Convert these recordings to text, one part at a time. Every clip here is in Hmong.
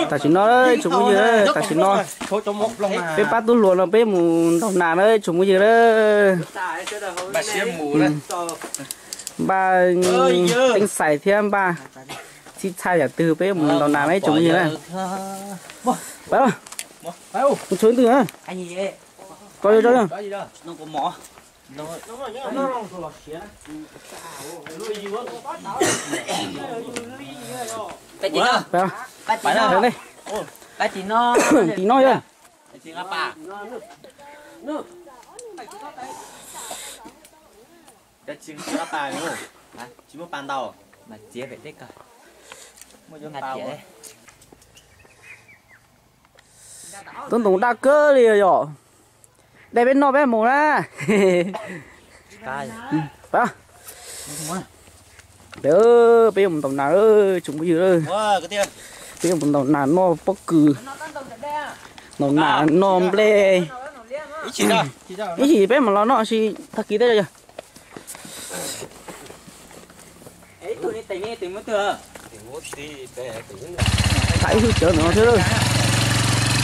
Tam sim no tsoom phooj ywg, tam sim no peb pab tub hluas no peb mus ntaus nas na tsoom phooj ywg na. Npaj teeb xais thiab npaj txhib txhaj yam twg peb mus ntaus nas na tsoom phooj ywg na. Mus tshuav ntwg, koj yuav tso. Tim no yog. Tsis muaj pa ntau. Tub ntoo daj kawg li yom. Dai peb noj peb mus na. Peb yuav mus ntaus nas tsoom phooj ywg. Peb yuav mus ntaus nas noj pob kws, ntaus nas noj nplej. Ib chim peb mam los noj si tag kis tej yog. Tham ib hwj cawv no thiab.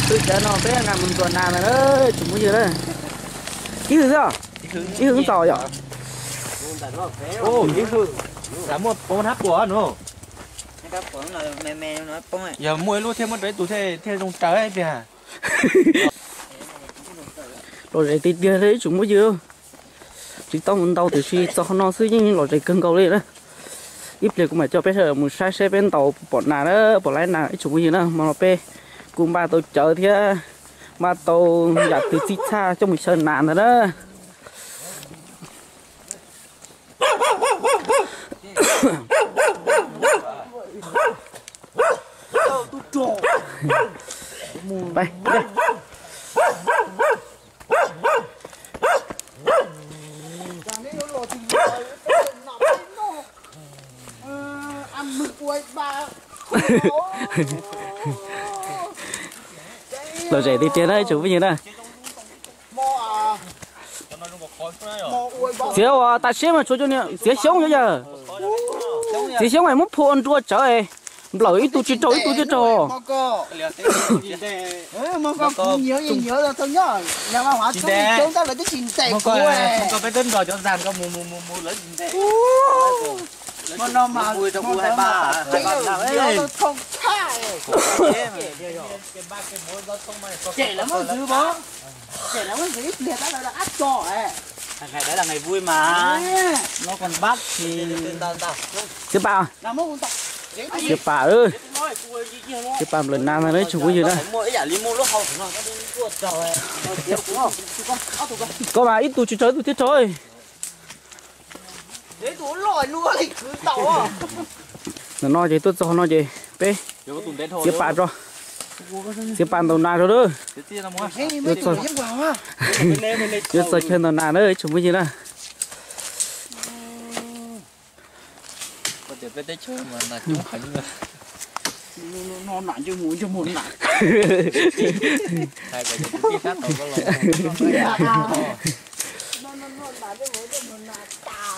Hwj cawv no peb nqa mus ntuas nas ntag tsoom phooj ywg na. Ib hwj xwb, ib hwj txaus yom. Muaj hnab puas no. Yog muaj ib lub thiab muab rau ib tug thiaj zoo raws tiag. Lom zem tiag tiag li tsoom phooj ywg. Tsis tau mus ntaus tiam sis txog qhov no xwb yeej lom zem kawg nkaus li na. Ib pliag kuv mam coj peb sawv daws mus saib seb peb ntaus pom nas na, pom laib nas ib tsoom phooj ywg na. Hmo no peb kuj npaj tau cawv thiab npaj tau yam twg txhib txhaj coj mus xyaw nas ntag na. Lom zem tiag tiag na tsoom phooj ywg na. Txiav uas tas siab mas tshuav cov niag txiav xyoob xyov yawg. Txiav xyoob es muab phu ua nrua tsawv es nplawm ib tug tsis raug ib tug thiaj raug. Txiav pas, txiav pas, txiav pas nplawm nas ntag tsoom phooj ywg na. Koj mas ib tug tsis raug ib tug thiaj raug. Ntawm no ces tuaj txog no ces peb txiav pas tso, txiav pas ntaus nas tso lawm. Yuav txog chaw ntaus nas na tsoom phooj ywg na.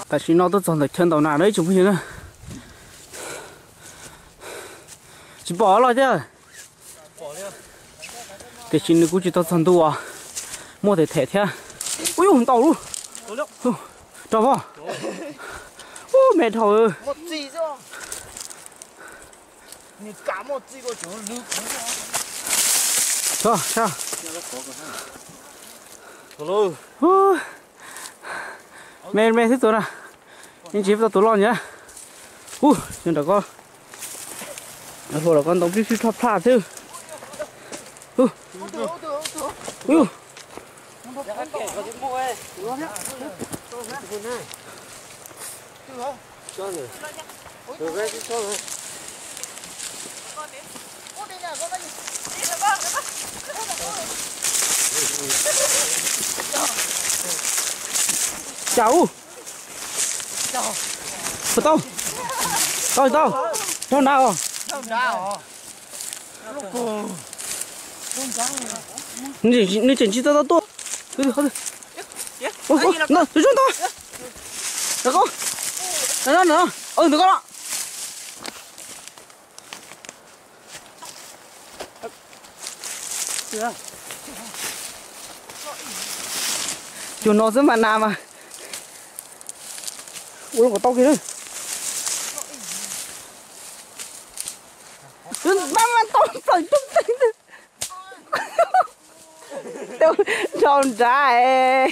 Tam sim no tuaj txog ntawm chaw ntaus nas na ib tsoom phooj ywg na. Tsis pom los thiab. Tiam sis nws kuj tsis tau txog ntu uas muaj them them thiab. Ub yuj, ntaus lub rog voj. Ub, me dhau. Me me xwb tus na, yeej tsis tau tus loj ntag. Ub, nyob nram ko, hluas los koj ntoo pib sib plhaj plhaj xwb. Cas ub, tau, tau, tau, raug nas os. Nws tseem tsis tau tau tuaj. Ntawm ko, ntawm ko los. Cuag no xwb mas nas mas. Ua lub kom tau kiag lawm. Tau plaws coob teeg. Rau nrad.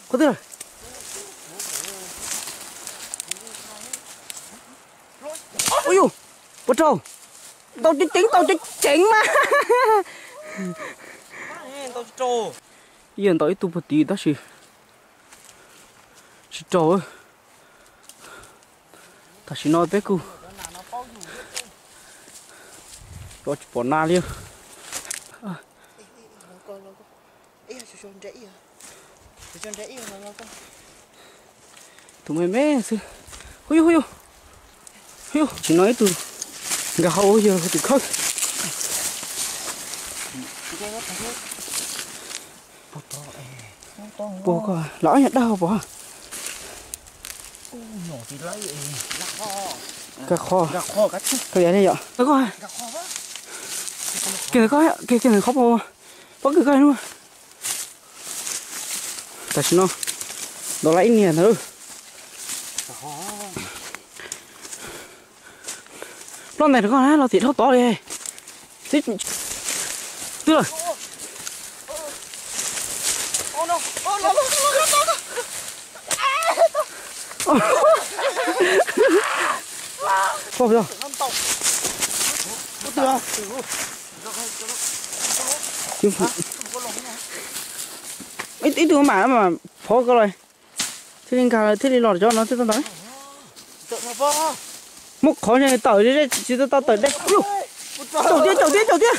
Qhov twg? Ui yus, puas raug? Ntaus ceev ceev, ntaus ceev ceev mas. Yog ntaus ib tug puag tid tab sis tsis raug. Tam sim no peb kuj tsis pom nas li. Tus me me xwb. Hu yus, hu yus, hu yus, tsis no ib tug nkag hauv yog tus khawb. Puas koj los ob nyuag dawb hauv pom? Nkag qhov, nkag qhov li yom. Kiag ntawm koj, kiag ntawm qhov pom, pob kws koj lub. Tam sim no ntaus lawm ib niag ntawd. Ploj ntais rau koj na, los tim dhau tod li. Twb lawm. Pog, ib tug mam mas phov koj los thiaj li nkag thiaj li los cov no thiaj tau ntawd. Muab qhov ntshe tawm li tsis tau tawm deb. Caum tiag, caum tiag, caum tiag.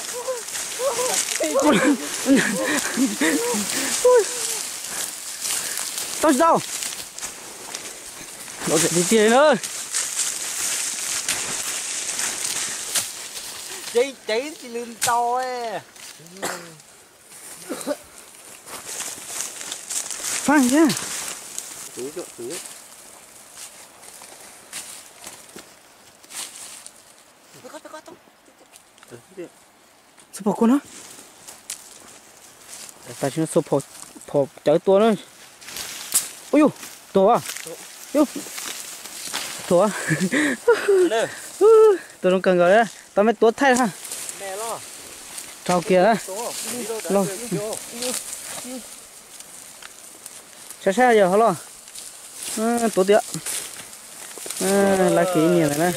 Tau tsis tau? Tiag tiag na. Ceev ceev tsis lwm ntaus. Faj thiab. Xuas phom kua no. Tam sim no xuas phom cawv tua na. Ua yus, tuag. Yus, tuag. Tuag zoo kawg nkaus li. Tau me tuav thaij ha. Raug kiag. Los. Saib saib yog ho loj. Tuav tiag. Laj kiag ib niag ntawd na.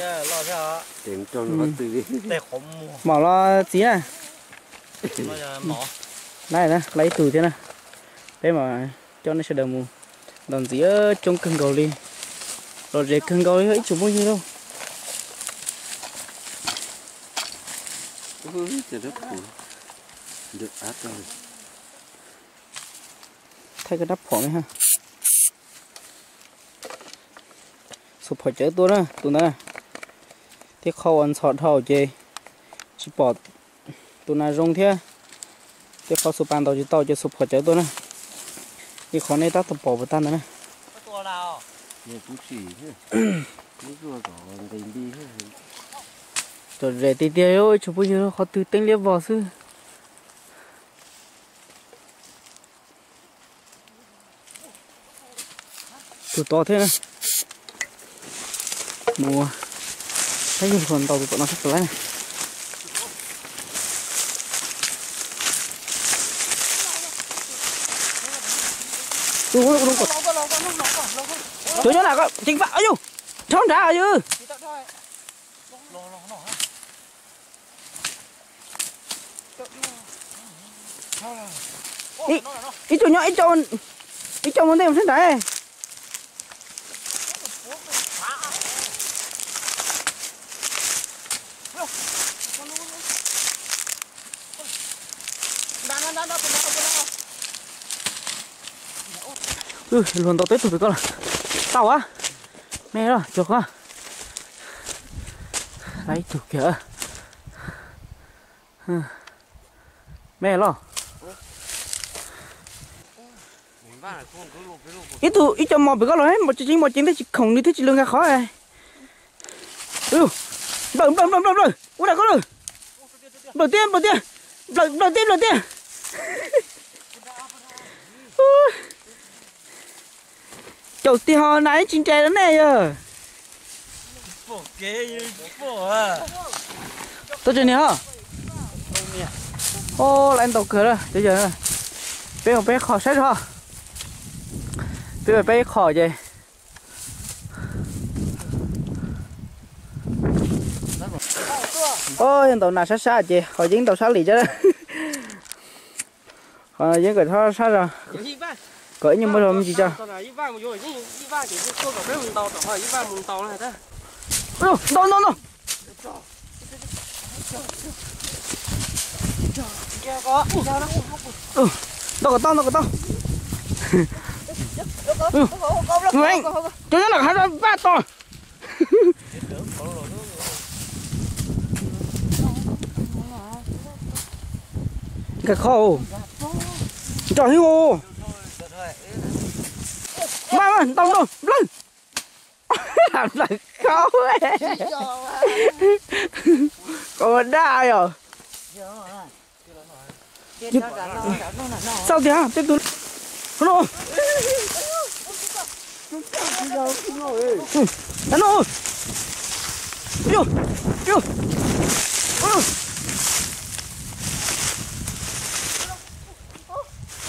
Mam los txiv na. Laj na, laj ib tug thiab na. Peb mam coj nej sawv daws mus ntaus ntxiv, coob kawg nkaus li. Lom zem kawg nkaus li ib tsoom phooj ywg lauj. Thaij koj rab phom li ha. Xuas phom cawv tua na tus ntawd na. Tej qho uas ntxhov dhau ces tsis pom tus nas zoo thiab. Tej qho xuas pas ntaus tsis tau ces xuas phom cawv tua na. Ib qho nej tab tom pom puas tag ntawd na. Lom zem tiag tiag ib tsoom phooj ywg, qhov twg teeb liab vog xwb. Tus tod thiab. Mus saib yog hluas ntaus tus tom no sab pem lawm. Cov nyob na, ceev faj, yus, rhaub nrad yus. Ib co nyob, ib co mus ntej mus sab nrad. Hluas ntaus tau ib tug pem koj lawm. Tau a. Me los cuag koj. Lawm ib tug kiag. Me los. Ib tug ib co mos pem koj los, mos tseem mos ceev thiab tsis khoom nws thiab tsis lug nkag qhov. Nplawm, nplawm, nplawm, nplawm, nplawm. Ua dam ko lawm. Nplawm tiag, nplawm tiag. Nplawm, nplawm tiag, nplawm tiag. Caum tiag ho nas ib tsis nres rau nej yog. Tuaj tsis niag ho. Ua lawv ntaus kawg lawm cov yawg. Peb ua peb qho saib ho. Peb ua peb qho ces. Yog ntaus nas sab sab ces ho yeeb ntaus sab lim cov. Ho yeeb kom sab sab zog, kom ib nyuag muaj zog me ntsis tso. Ntau ntau ntau. Ntau kom tau, ntau kom tau. Cov nyob no hav zoov paj tos. Nkag kho, nrog hib u. Npaj ntau ntau nplawg. Nplawg khaub. Khaub daj yom. Xauj tiag tej tug no. No. Yus, yus.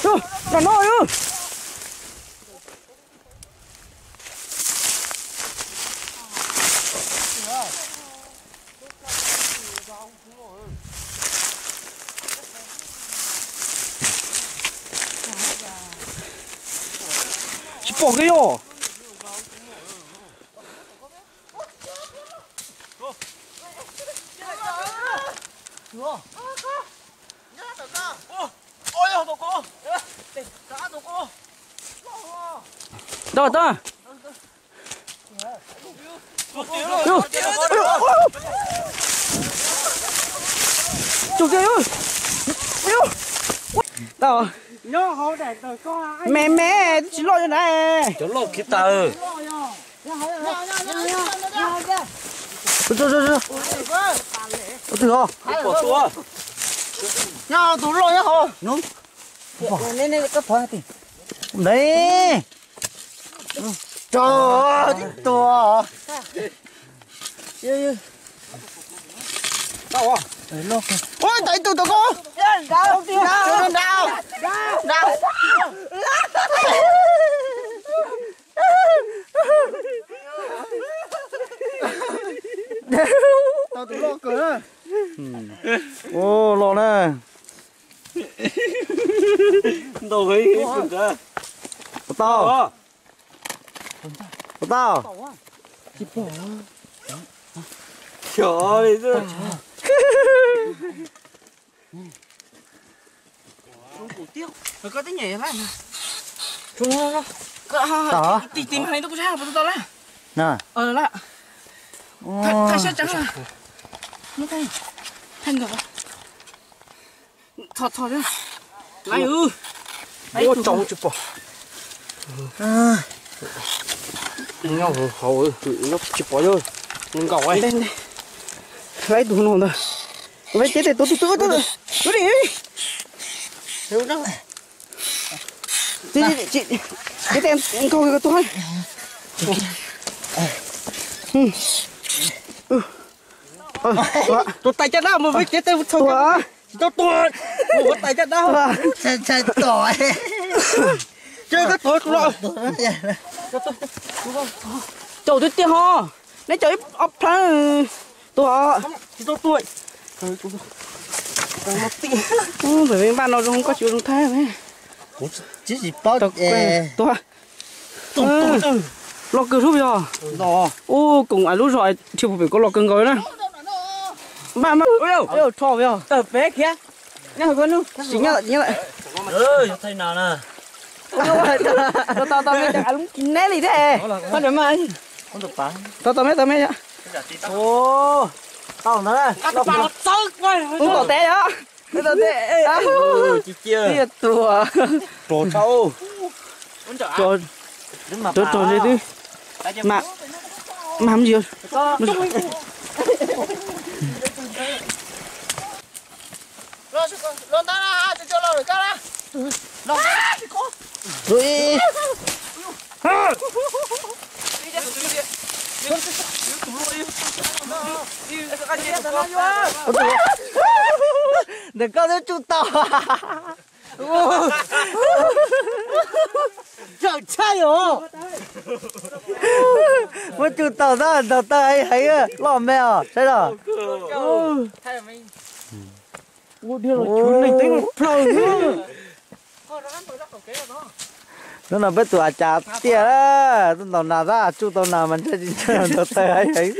Yus, no yus. Tsis pom kiag yog. Tau, tau. Tsum tiag. Tau. Me me, twb tsis loj li na. Cov loj kiag tag. Tus loj nyob hauv. Neb, tso, tib tug. Ua, tau ib tug tau koj. Nrau, nrau. Tau tus loj kawg na. Ua, loj na. Ntau heev. Puas tau? Puas tau? Tau. Tig tig mas tau kuv sab puas tau lawm. Na. Thaij sab tsev. Thaij nkawd. Thov, thov. Laiv, laiv tus tsaus tsis pom. Nyob hauv, nyob tsis pom yog nkaus. Laiv tus no ntag. Laiv ceb tes tus tus tus tus tus tus. Ceb tes nkaus tus. Tus tais caj dab mus, ceb tes txog tsis tau tuag. Tus tais caj dab ntshai tom. Ceb tes tuag tus no. Caum twb tiag ho. Neb caum ib ob plhaw tuag. Tsis tau tuag. Ntawm me npaj no zoo koj tsis ua zoo thaij. Tuag. Loj kawg sub yog. Ub, koom ais lub zog dhia puag pem ko loj kawg nkaus na. Npaj mas. Thaij no na. Tau tau me, neb li thiab. Tau tau me, tau me. Tau ntawd. Ub, tom tes yog. Cia cia. Tua. Rog tshaj. Rog rog ntshe twb mam, mam ntsis. Los, los ntawd na, tsis tau los lawm koj na. Los ntawd na, tsis kho. Ui. Ntawm koj twb tsuj tau. Muab tsuj tau tab ntaus taw heev heev, loj me os, saib los. Hnub no peb tus a cas tiag, tuaj ntaus nas tab tsuj tau nas mas ntshe tsis ntshe ntaus taw heev heev xwb.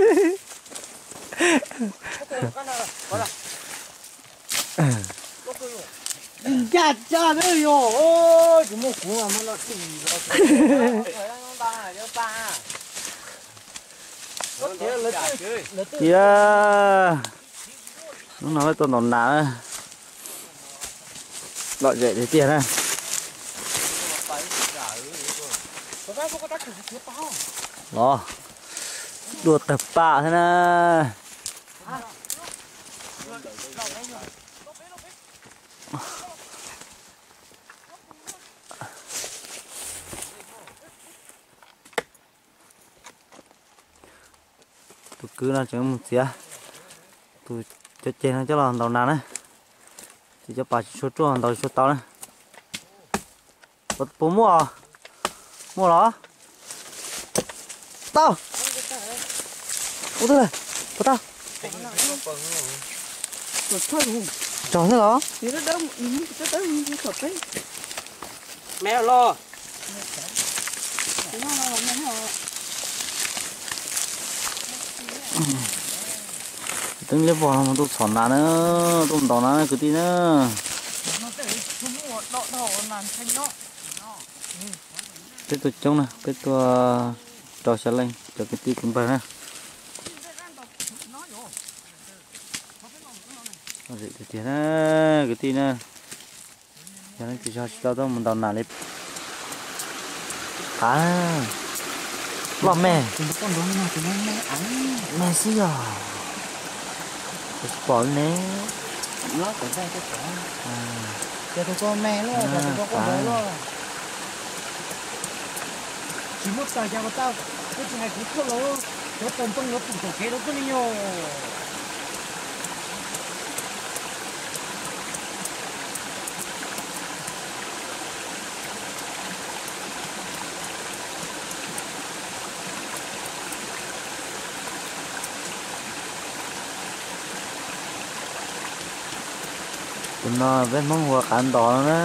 Ncaj tsa ne yog, tsis muaj kuv mas muab no dim los. Tiag, hnub no peb tuaj ntaus nas, lom zem tiag tiag na. Los, dua tawg pam thiab na. Tus kwv no tseem mus txiav tus cov ceg no coj los ntaus nas na. Ces cov pas tsis tshua ruaj ntaus tsis tshua tau na. Puas muaj? Muaj los? Tau. Ua twg lawm? Puas tau? Tsog xwb los? Me los. Teeb liab vog no mas tuaj txhom nas na, tuaj ntaus nas kwv tij na. Peb tuaj coob na, peb tuaj rau xya leej cov kwv tij kwv npawg na. Tiag tiag na, kwv tij na. Yog leej twg tsis tau tuaj mus ntaus nas li. Qav, loj me. Me xwb yog. Kuv tsis pom li ne. Tsis muaj tawg cas mas tau, koj tsis hais kuv tuaj los, cov tawg ntoo yuav pum tom kev rau koj li yog. Tus no peb Hmoob hu ua qav ntos no na.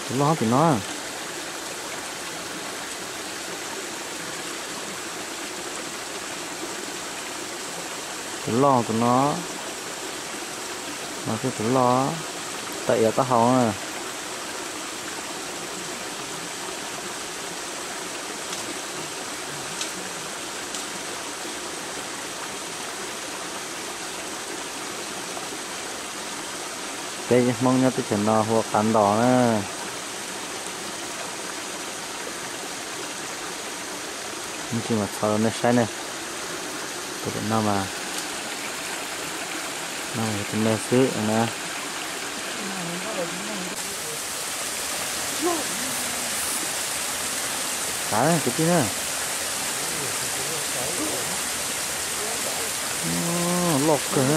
Tus loj tim no. Tus loj tus no. No thiab tus loj. Tawm iav taub hau na. Peb Hmoob nyob teb chaws no hu ua qav ntos na. Ib ntsis mas txhom rau nej saib ne. Tus pem no mas, no yog tus me xwb na. Qav kwv tij na. Loj kawg.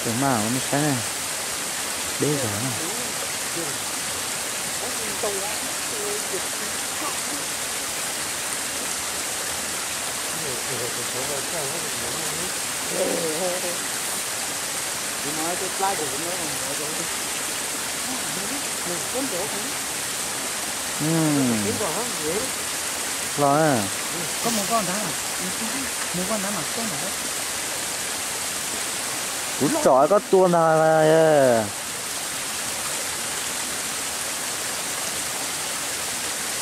Tus mas ua nej saib na. Deb zog na. Los, kuv tsom koj tua ntag.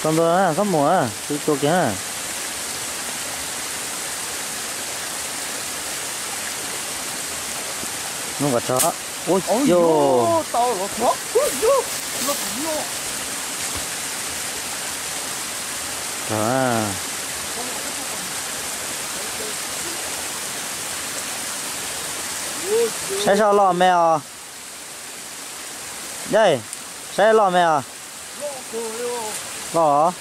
Tau ntua, koj mus, tua kiag. Nub kom tso. Ua yog. Saib seb loj me os. Dej, saib loj me os. Loj,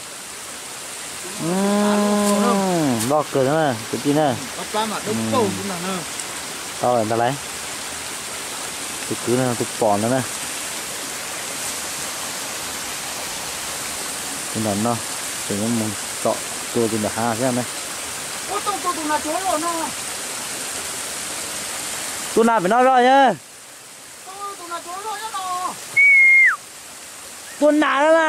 loj kawg na kwv tij na. Tau lawm ntag lauj. Tus kwv no tus pom ntawd na. Tus nram no, ces yuav mus tsom tua tus nram hav xwb na. Tus nas pem no zoj yog. Tus nas no na.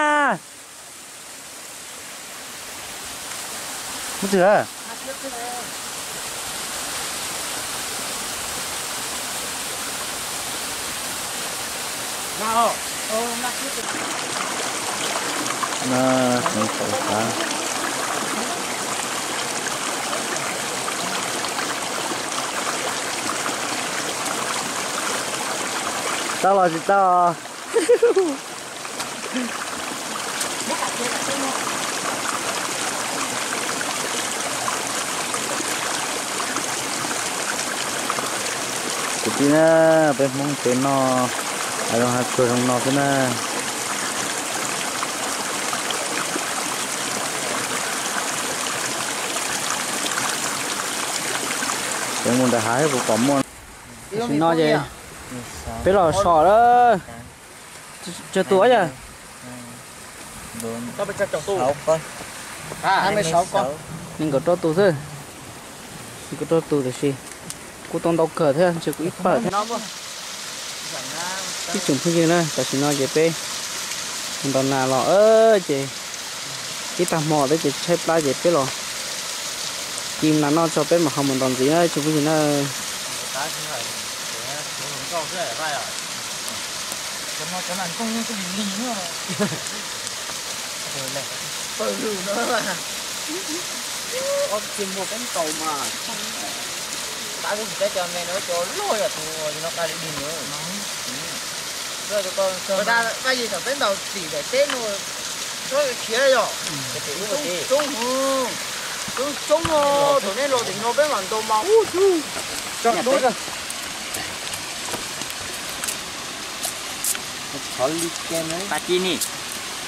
Mus twg? Tau los tsis tau? Kwv tij na, peb Hmoob peb noj hav zoov hav tsuag zoo no xwb na. Ces mus nram hav thiab puas pom muaj. Tam sim no ces peb los so lawm. Tsawg tus yog? Nees nkaum rau tus xwb. Nees nkaum rau tus tiam sis kuj tau ntau kawg thiab, ntshe kuv ib pawg thiab. Ib tsoom phooj ywg na, tam sim no ces peb ntaus nas los ces ib tag hmo thiab ces tshaib plab ces peb los ci nas noj tso peb mam ho mus ntaus ntxiv na ib tsoom phooj ywg na. Peb ntaus txim daim teb no, khiav yog coob coob, coob coob, thaum nej los tim no peb mam ntaus mas ub.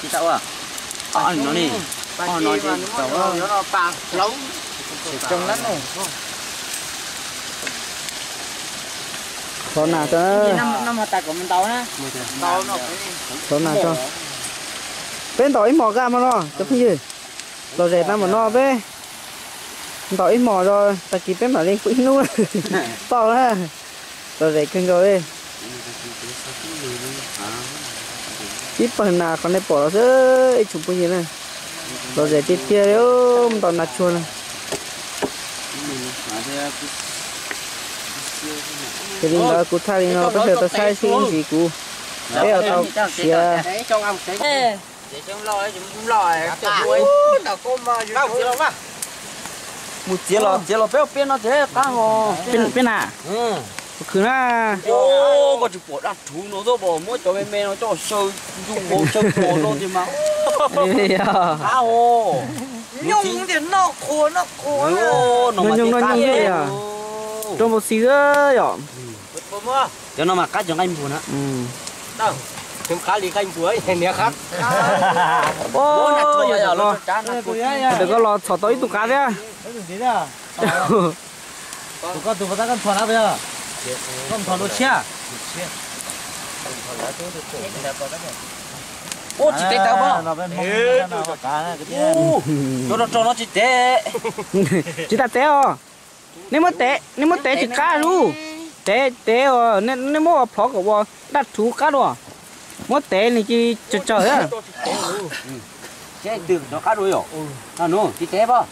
Tsis tau ua, no ni, no tso. Thov nas tso. Thov nas tso. Peb ntaus ib hmos kaj mas no cov phooj ywg. Los zem tau mas no peb ntaus ib hmos, tag kis peb mam li pw ib hnub. Tau na. Los zem kawg nkaus li. Ib pawg nas qhov nej pom los xwb ib tsoom phooj ywg na. Los zem tiag tiag li, ntaus nas tsuag na. Ces li ntawd kuv thaij li no peb sawv tau saib seb ib ntsis kuv, peb yuav tau siav. Mus txiav los txiav los peb ua peb no ces qab os. Peb na, khwv na. Koj tsis pom daj rhuv no xwb, muab cov me me no coj xyaw ntuj npau xyaw pos no ces mas qab os. Nyooj tias noj qhuav noj qhuav, nyooj nyooj nyooj li rau npau xi xwb yom. Cov no mas qab cov nqaij npua na. Qab li nqaij npua niag qab. Tus koj los txhom tau ib tug qav thiab. Tus koj tus pas tab koj ntxhov na, koj ntxhov lua tshiab. Ua tsis tev tawv pob. Cov rog rog no tsis tev. Tsis tas tev os. Nej muab tev, nej muab tev tsis qab lub. Tev tev os, nej muab ua plhov kom ua daj rhuv qab dua. Muab tev nws cia li tsawg tsawg. Tsis tev pob.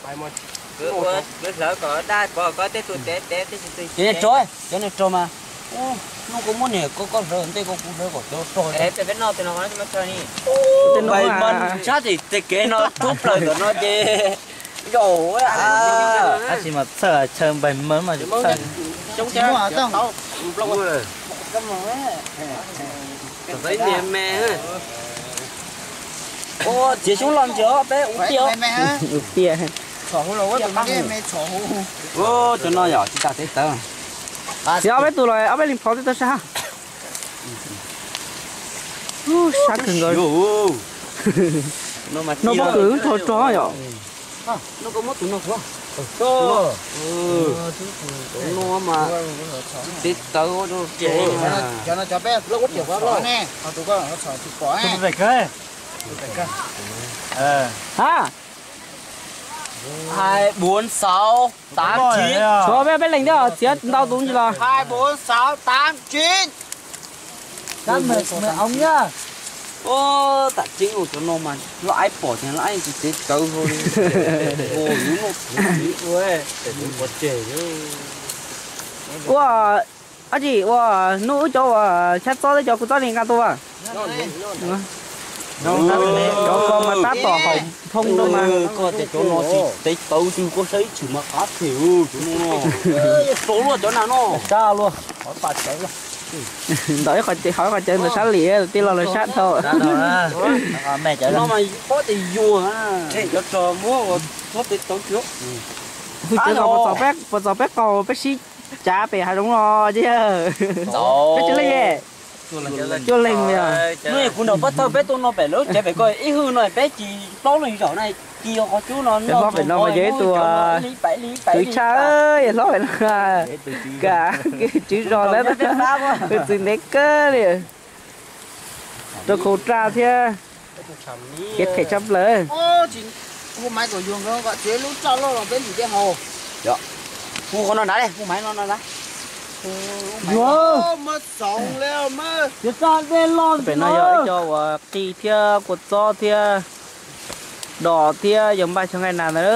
Cov niag rog, cov niag rog mas. Hnub koj muab niam koj, koj hlawv ntej koj kuv hlawv kom cov rog. Npais mas sab tim tej kev no rub plaws ntawm no ces zaum. Tab sis mas txhawj chaw npais mas mas txhawj. Txiav xyoob los ntsis peb ua tiag. Ua tiag. Cov no yog tsis tas tev tawv. Txiav ob peb tus los ob peb leeg plhov tej tau sab. Sab kawg nkaus. No pob kws rog rog yom. Cov no cov peb ua tiag ne, tus koj tsis pom ne. Ha, hai bốn sáu tám chín. Tshuav peb peb leeg thiab txiav ntau tus ntsis los. Hai bốn sáu tám chín. Tam tseeb cov no mas loj aib pom tias loj aib tsis tev tawv hlo li. Ua, ab tsi ua, hnub wb cov uas xyab txob thiab cov kuv txob li nqa tuaj. Cov ko mas tab tom haum thoob rau mas. Koj tias cov no tsis tev tawv twg koj saib ib tshwm mas qab phem cov no no. Rau luaj cov na no. Sab luaj. Ntaus ib qho, hauv ib qho cawv ntawm sab lim, tij laug lawv sab dhau. Cov no mas pob tes yuag, cov rog muab ua txhob tev tawv. Hu cawv kom puas txog peb qaug peb sib cav pem hav zoov no thiab. Peb tsawg leej? Cuaj leeg. Hnub kuv nrog pab thawj peb tuaj no pem lub tsev pem ko ib hwj no peb ci plaub leeg zaum na, ci qhov cub no. Peb hlob pem no mas yog ib tug kwv tshaj, yog hlob pem no, kam tswv zos ntawd, txwv ntev kawg li, rau khau raj thiab, kev phem tshaj plaws. Hu qhov no nrad, hu maiv no nrad. Yuav, pem no yog ib co uas qij thiab kua txob thiab dos thiab yog npaj xyoo nqaij nas ntawd.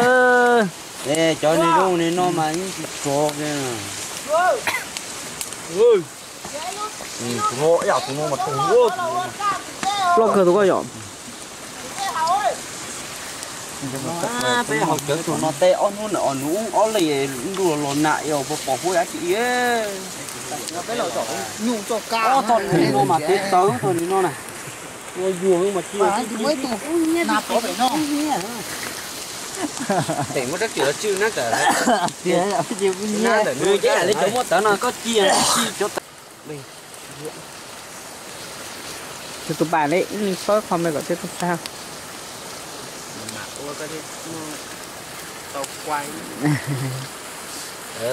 Cov niag zoo li no mas yeej tsis tsov kiag. Loj kawg tus koj yom. Peb haus cawv tug no tej ob hnub na, nws ob leeg ntuj los los nag es pom huab dab tsi. Ob tog li no mas tev tawv tog li no na. Yuag mas ci. Pem muab rab riam los tswj na. Ntawm nws ces yam li cov muab tawv no koj cia si cov tawv. Tus tus pam li ib leeg txhob qho me kom thiaj tau sab.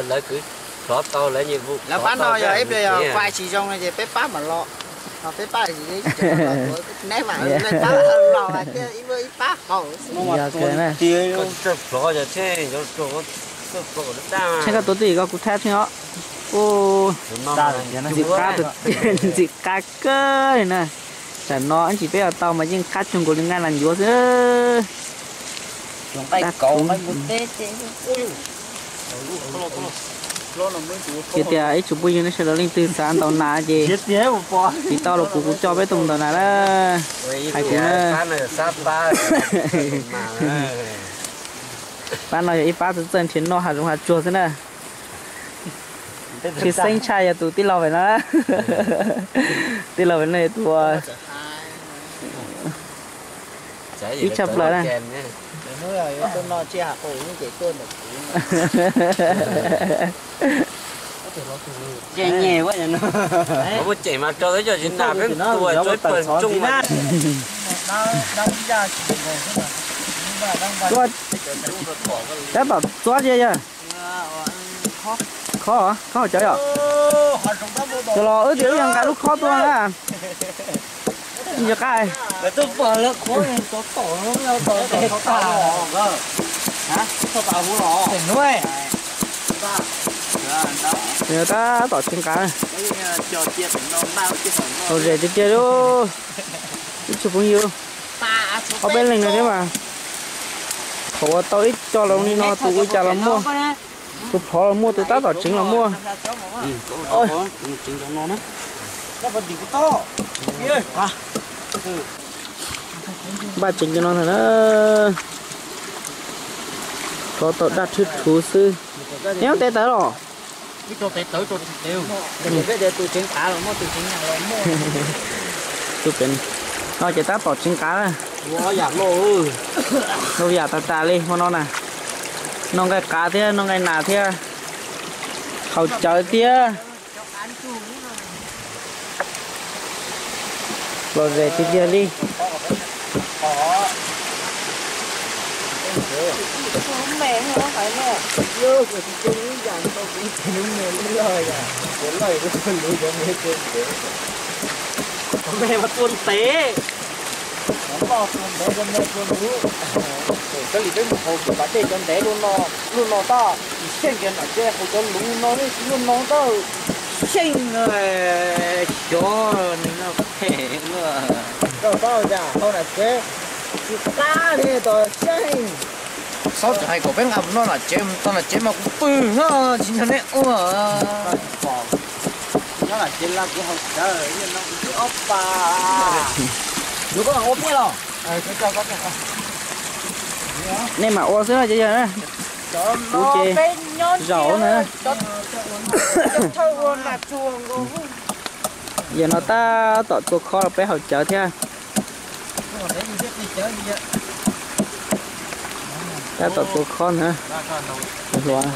Lawv kwv rov tau lawv nyij vus. Lawv pab no yog ib pliag yog quay tsis zoo no ces peb pab mam los. Ho peb pab neb mam li pab los thiab ib pab haus. Yog kawg na. Tsawg plhov yog tsheej, tsheej koj tuav twj ywm koj kuv thab tsheej os. Ntxim qab, ntxim qab kawg li na. Tam no ib ntsis peb yuav tau mas yeej qab cuag nkaus li nqaij nas ncuav xwb. Ces tias ib tsoom phooj ywg nej sawv daws leej twg xav ntaus nas ces tiv tauj los kuv, kuv coj peb tuaj ntaus nas na. Hais kuv na. Pab no yog ib pab txawj txawj nrhiav noj hav zoov hav tsuag xwb na. Tshwj xeeb tshaj yog tus tij laug pem no. Tij laug pem no yog tus ib tshaj plaws na. Cem mas rau teb cov tsis nas peb tua tsob pawg tsooj mas. Tab tom txob cia yog. Khob, khob hauv cawv yom. Cov los wb tias wb yog nqa lub khob tuaj na. Nws qab. Nws tab tom tseev qav. Lom zem tiag tiag li. Ib tsoom phooj ywg, ob peb leeg no thiab mas, thaum uas tau ib co los li no tus ua cas los muaj, tus plhov los muaj, tus tab tom tseev los muaj. Npaj tseev cov no ntag na. Plhov tau daj thwb rhuv xwb. Neb muab tev tawv los? Tus pem no ces tab tom tseev qav na. Lau yam tas tas li hmo no na. Noj nqaij qav thiab noj nqaij nas thiab, haus cawv thiab. Lom zem tiag tiag li. Cov me mas tua ntev. Cov me tua ntev, cov me tua luv. Koj li peb mus haus tus pas dej cov ntev luaj no, luaj no tab sis xyeej kiag nom tsev haus cov luv no ne tsis luaj no tab. Xyeej no, xyov nws no phem luaj. Koj paub cas haus nom tsev tsis qab li tos xyeej. Xob tseem hais kom peb nqa mus noj nom tsev, mus tau nom tsev mas kuv pw no tsis nrog neb ua. Nyob nom tsev los kuv haus cawv, nyob no kuv twb ob pas. Yuav koj mam ua peb los. Nej mam ua xwb no ces yog na. Kuv ces zaum na. Yog no tab tom tua khob rau peb haus cawv thiab. Tab tom tua khob na. Hluas.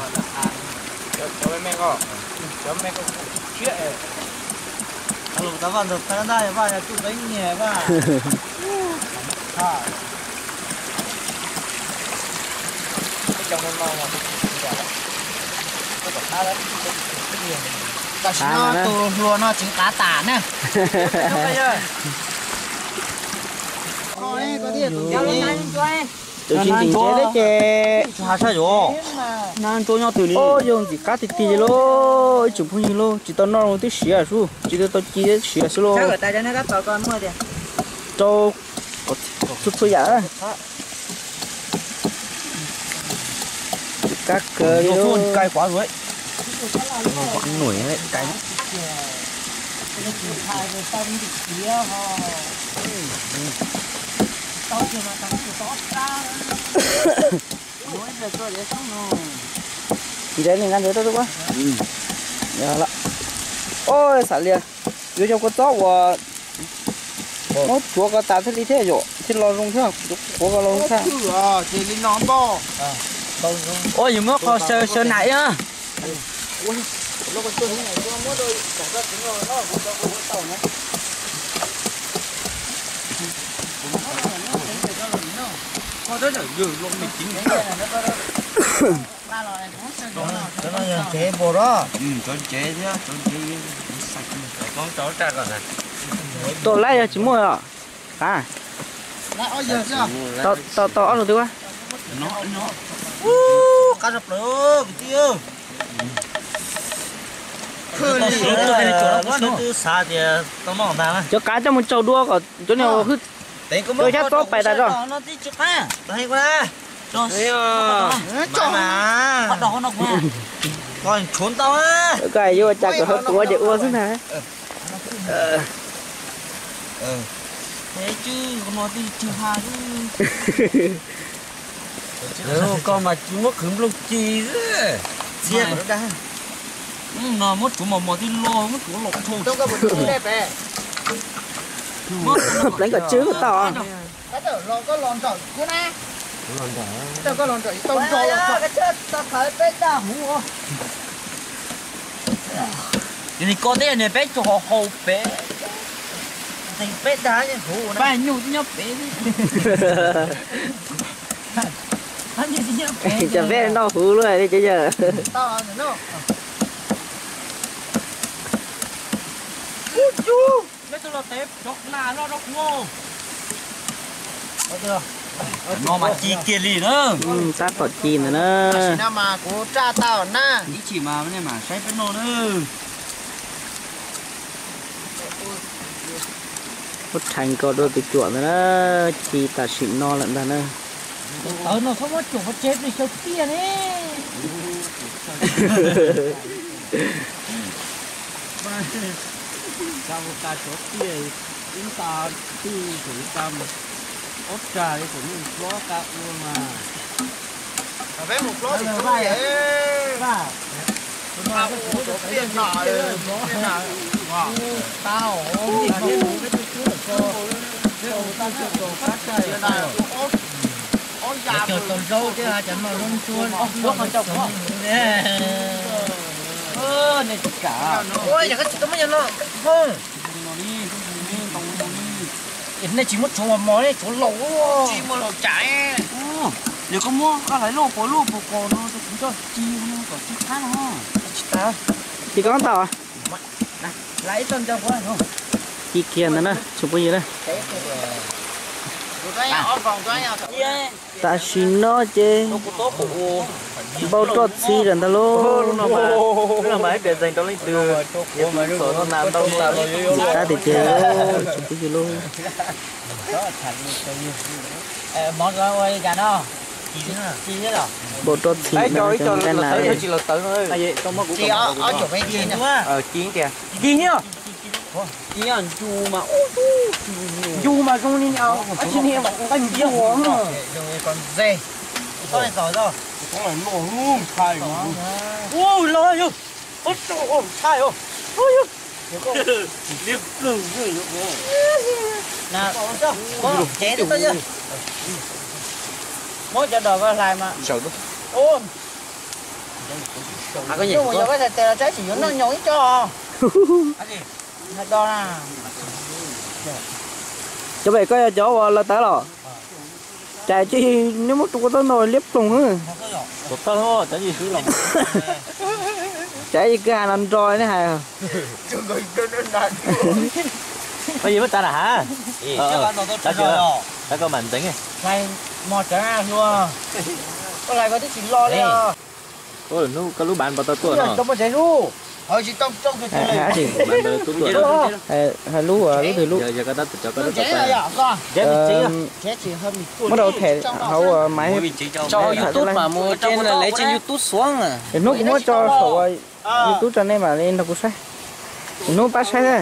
Tam sim no tus hluas no tseev qav tas na. Tus tsis ntxim ntsev thiab ces, o, yog ntxim qab tiag tiag lauj, ib tsoom phooj ywg lauj, tsis tau noj los twb siav sub, tsis tau ci twb siav xwb lauj. Rau txhua txhua yam. Kab kawg li lauj. Ntsev li nqa ntsev rau rau. Oj, xam li yuav yog kua txob uas muab rhuav ko tas thiaj li thiab yom, thiaj lo zoo thiab, rhuav ko lo zoo thiab. Ua yus muab qhov xyaw xyaw nas ib. Cov no yog ntsev npaum los? Cov ntsev thiab cov ntsev. Tuaj laib yog tsis muaj os. Qav. Tau, tau ob lub twg a? Qab tshaj plaws kwv tij. Cov qav coj mus tsaug dua kom cov niag hwj, cov xyab txob pais tas tso. Koj yuav ua cas kom hawv tuav ces ua xwb ntag. Koj mas tsis muab khwv nplooj ci xwb. No muab tsuav mos mos tij los, muab tsuav los thau. Pleev kom tsw tau. Yog li koj teb niag peb tso hauv pem, peb dag huv na, pab nyuj nyob pem. Cas peb noj huv luaj li ces yawg. Peb tuaj los tev cov nas no rau kuv. No mas ci kiag li na. Tab tom ci ntawd na. Tam sim no mas kuv raj tau na. Ib chim mas nej mam saib peb noj na. Muab rhais nkaus rau tus cuam ntawd na, ci tam sim no lawm ntag na. Tawv no txhob muab cuam pov tseg plis xyaw tiaj ne. Tau ka cov tiaj, ib nta tij thaum ib ka, ob rag li thaum nej hlob ka ua mas. Peb mus hlob tim tub es, a ua cov tiaj nram, tiaj nram, tau, tiaj nram, ob ya cov zaub thiab cov no zaub ntsuab, nej tsis kam. Ua yog koj tsis tau muab cov no, nej tsis muab tshuav mos mos, nej tshuav laus. Tsis muaj laus tsam. Yog koj muab koj hlais loj puas loj puas kos no rau kuv coj ci kom ci qab no. Ci koj tau. Ci kiag ntawd na tsoom phooj ywg na. Tam sim no ces npau roj txhij lawm ntag lauj. Tab tiag tiag tsoom phooj ywg lauj. Npau roj txhij na, nqa na. Ncu mas zoo li nqaij npua. Ua los yog, ua rau ntshai os. Tsev tau yog, muab cov dos ko hlais mas. Yog koj txhais tes los saib tsis yuav noj nyoos ib co. Cov pem koj yog cov uas lawv tawv los? Cas tsis, neb muab rau kua txob ntau liab ploog. Tsam ib kwj ha no nro neb hais. Muab tas na ha. Koj mam ntxeev. Koj lais ko twb tsis lo li. Hnub koj lub baav npau taw tuaj no. Hais lub, lub twg lub? Muab rau them hauv maiv. YouTube mas mus ces lawv tseem YouTube xuav. Hnub kuv muab tso saum YouTube tso nej mam li nrog kuv saib. Hnub pab saib na.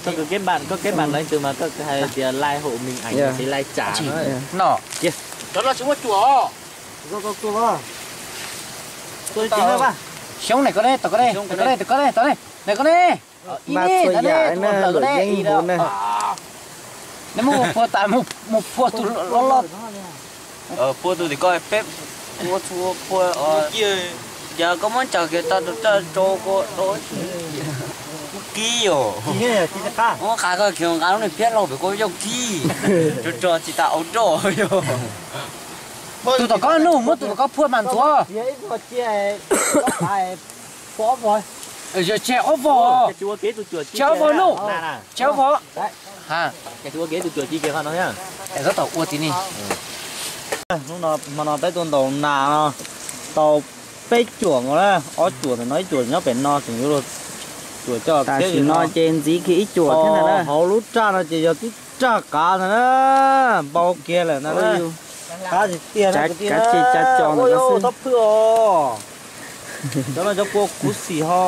Koj keb npam, koj keb npam leej twg mas koj hais tias like hộ mình ảnh thì like trả no. Cov no tsis muaj cuam. Xyoob ne, koj ne, tom koj ne, tom koj ne, tom koj ne, tom koj ne. Npaj txhua yam na, luam yeeb nkaus na. Neb muab phua tas, mus phua tus loj loj. Phua tus tim koj peb, phua txhua phua. Yog koj muab ntsawg kiag tau rau rau ko, muab kib yom. Muab qha koj kiag nqa lub niag phiab laug pem koj yoj kib, rog rog tsis tas au roj yom. Tus tom koj nuj, muab tus tom koj phua mas ntxuav. Tseg ob vog, tseg ob vog nuj, tseg ob vog. Hnub no peb tuaj ntaus nas no tau peb cuam nkaus na, ob cuam ntawm no ib cuam nyob pem no tseem yuav luag cuam coj. Tam sim no ces ntxiv kiag ib cuam thiab ntag na. Hauv lub raj no ces yog tib raj qav ntag na, npau kiag lawm ntag na. Kav tsij tsa co ntawm no xwb. Cov no cov kua khuv xim ho.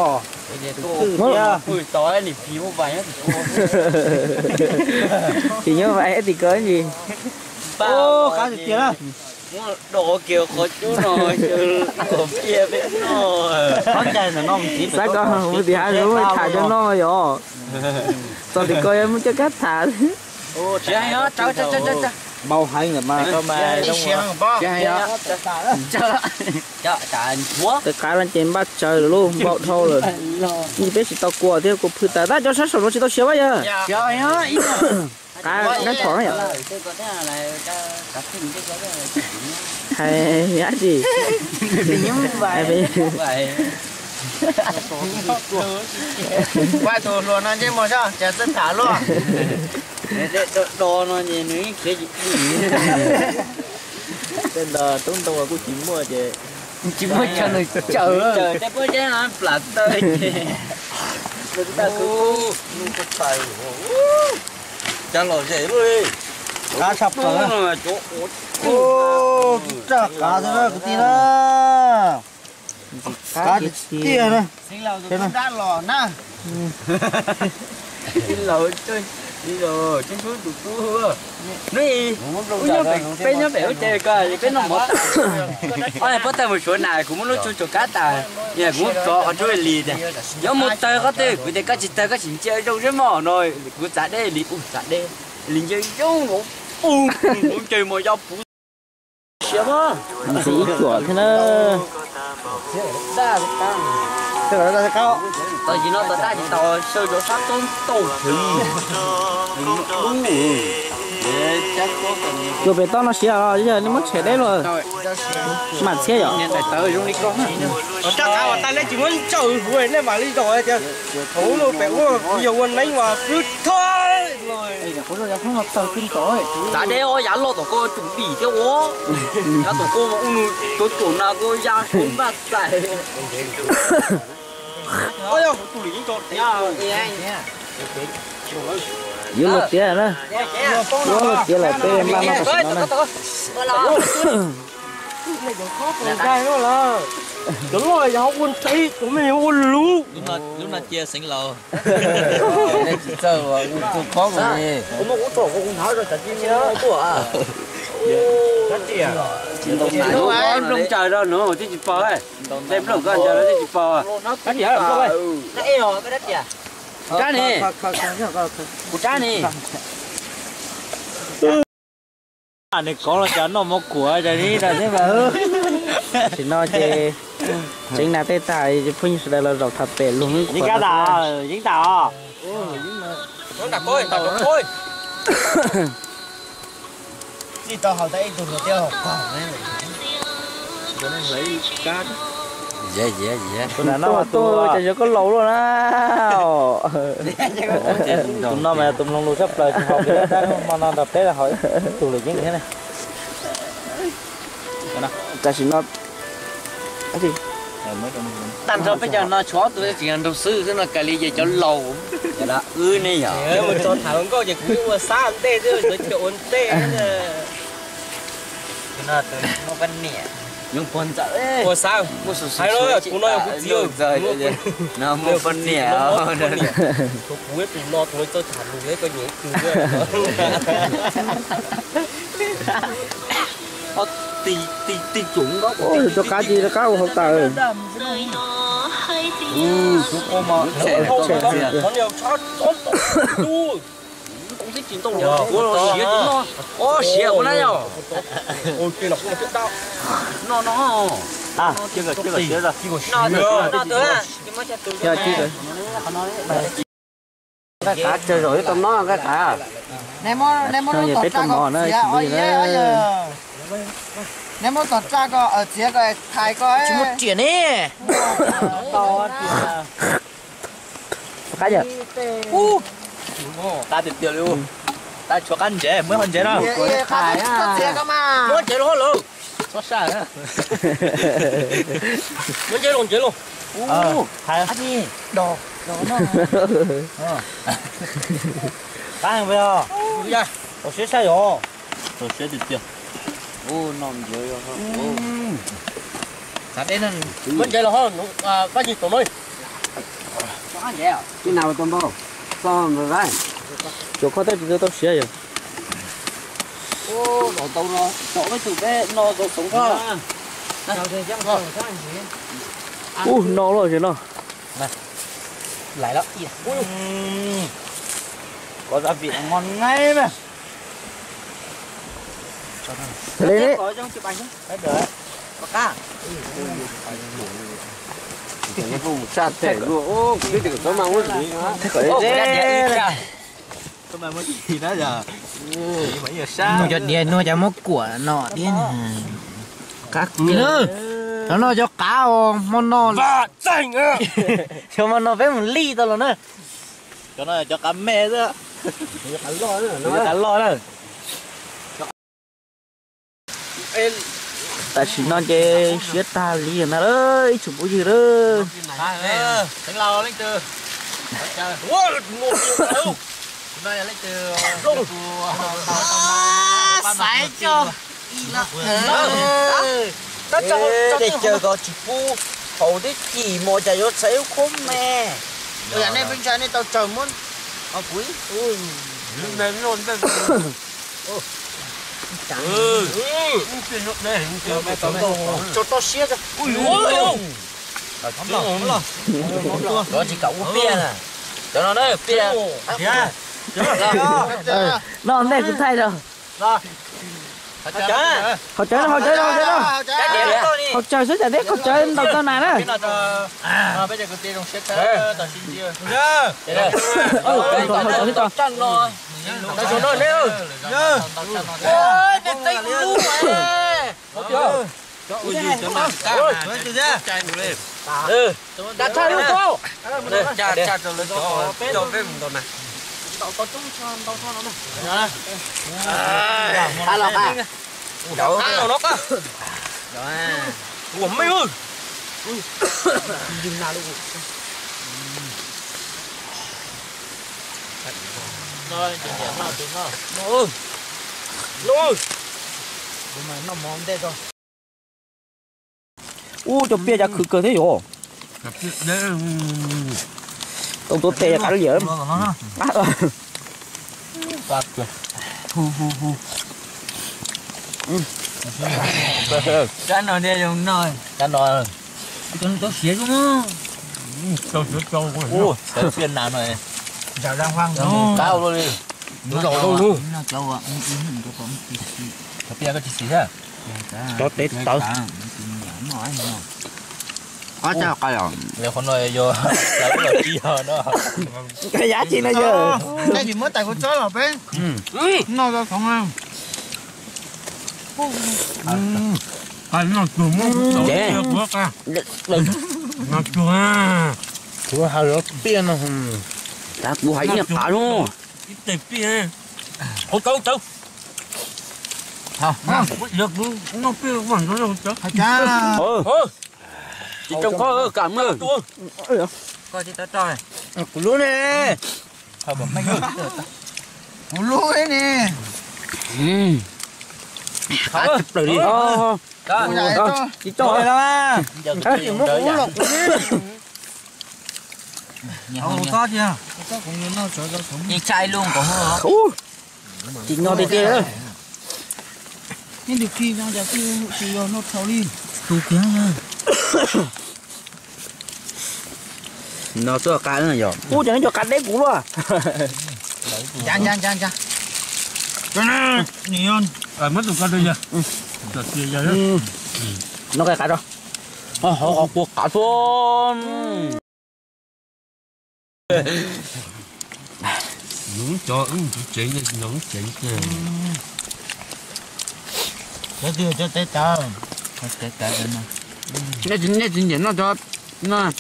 Tsis nyob vais tim ko ntsis. Kav tsij tiag na. Xav koj mus tim hav zoov tham cov no yom. Txog tim ko yuav muab coj kab tham. Npau heev lawm mas. Tej qav no ces npaj tsawv lawm lauj, npau dhau lawm. Peb tsis tau kua thiab, kua phwj tas tab, cov sab saum no tsis tau siav pab yawg. Qav nab thom yom. Hais dab tsi? Pab tus hluas no ntsej muag soj, cas txawj tham luaj. Do no ces nws yeej khiav tsis dim. Tej ntawd tub ntoo kuj tsis muaj ces tsis muaj chaw nws caws. Caws tej pob zeb no plam taw ces. Cas lom zem luaj li. Qav tshaj plaws. Tub raj qav xwb na kwv tij na. Qav tiag tiag na. Peb nyob pem ub ces ko peb noj mov tas, pob tawg mus suav nas kuv muab lub tshuaj tsuas kab tas, kuv muab rov qhov tshuaj li tias, yuav mus tawg qhov twg, kuv tias koj tsis tawg koj tsis ntsia zoo seb mog no, kuv txav deb li ub txav deb li ntsia zoo no, ub ntsia mos yog puv siav mog. Ntxiv ib cuam thiab na. Tam sim no tau daj tsis tau sawb rov sab toob tauj heev. Cuag pem toj no siav los yog nej muab tshem deb los mam txhiab yom. Rab qav uas tas nej tsis muab ntsawj huv nej mam li zaum tias thaum ub pem ub kuv yog ua neeb mas xwb thawj los. Txav deb os, yav loj tom ko tsum dim thiab ua, yav tom ko mas ua nws tuav tuam na ko ya suav npaj xais. Yuav luag tiav na, yuav luag tiav los peb npaj noj tam sim no na. Cov loj yog ua ntxiv, cov me ua luv. Lub no cia xeev laus. Tsis txawj ua khob li. Lub no nplooj ntsawg rau nws twb tsis paub, tej nplooj koj ntsawg rau twb tsis paub. Rab ni, kuv rab ni. Nws kov los cas noj mov kuam cas li no thiab mas. Tam sim no ces tseev nas tej tag, phooj ywg sawv daws los zaum tham pem luag yeeb khuav tas, yeeb tas os. Txij tau haus tau ib tug hluas thiab haus qaug. Tus no mas yog tus mloog lus tshaj plaws, tsis haus pem dab hmo no nrog peb haus ib tug luam yeeb thiab ne. Tam sim no tag nrho peb cov no tshuav ob tug tseem yog nraug xwb xwb no, kawg li ces cov laus. Wb ne yom, mus tso tham hluas nkauj ces kuv ua xab ntej xwb, ua ntej. Tus no tus muaj poj niam, ua xab, hais no tus no yog kuv txiv, no muaj poj niam. Kuv tus no tus no txawj tham lus, koj nyeem ib tug. Rov qab ces rov qab ua hauv tas. Siav tus no, siav ua na yog. No no. Nqaij qav tsawg zaum ib tau no nqaij qav. Peb tau mov na. Neb muab tom raj ko txiav ko thaiv ko. Tsis muaj riam ne. Qab yog. Qab tiag tiag li. Qab tshuav qab ntsev, muab qhov ntsev no. Muab ntsev los lawm. Txhob saj na. Muab ntsev los, ntsev los. Qab tiag tiag. Muab ntsev los, Paj Yig tom no. Tsuas koj tej tsis tau siav yog. Ub, no lawm ces no. Lais los. Kov za vim nqaij na. Li ne. Saj them luaj, kuv twb tias kom txhob mas muab li. Nug cov diav nug cov muab kuam no thiab. Qab kiag. Cov no cov qav os, hmo no, cov hmo no peb mus lij tau los na. Cov no cov qav me xwb. Cov qav loj na. Tam sim no ces siav tag li ntag lawm ib tsoom phooj ywg lawm. Xaiv coj. Tej chaw ko tsis pub haus twb chim mas cas yuav xaiv lub khuab me. Ua yam nej peb ntshai nej tau tsawg muab. Tso toj siab. Koj tsis kam ua piaj na. Cov no na piaj. No ntej kuv thaij rau. Haus tsawg, haus tsawg, haus tsawg, haus tsawg xwb, tsam thiab haus tsawg ntaus tau nas na. Tshaj lub ko. Ua me. Ub, cov piaj cas khwv kawg thiab yom. Tau tuav tes qab liam. Rab no thiaj zoo no. Rab no. Cov no tau siav zoo. Ub, siav nas no. Qab ua luaj li. Cov piaj koj tsis xis thiab. Cov tes tawv. Qhov no yog yav tsis no yog. Muab tais kuv tsob los peb noj tau khoom. Kuv hais lov piaj no. Kuv hais ib niag qav no. Ib tes piaj. Ua tau tau. Yog kuv noj piaj mas noj tau. Tsis tsoo koj kam mw. Kuv lub ne. Kuv lub ne. Qab tshaj plaws li. Tsis tsoo li. Tsis nyob tiag tiag. No tuaj qa yog. Ub, cov no cov qa deb kuv luaj. Muab tus ko rau yog. No qa rau. Hov qhov kua qav xwb. Nws cov wb tsev, nws tsev tiag. Cov twg cov tes taw? Nej tsis nyiam noj cov,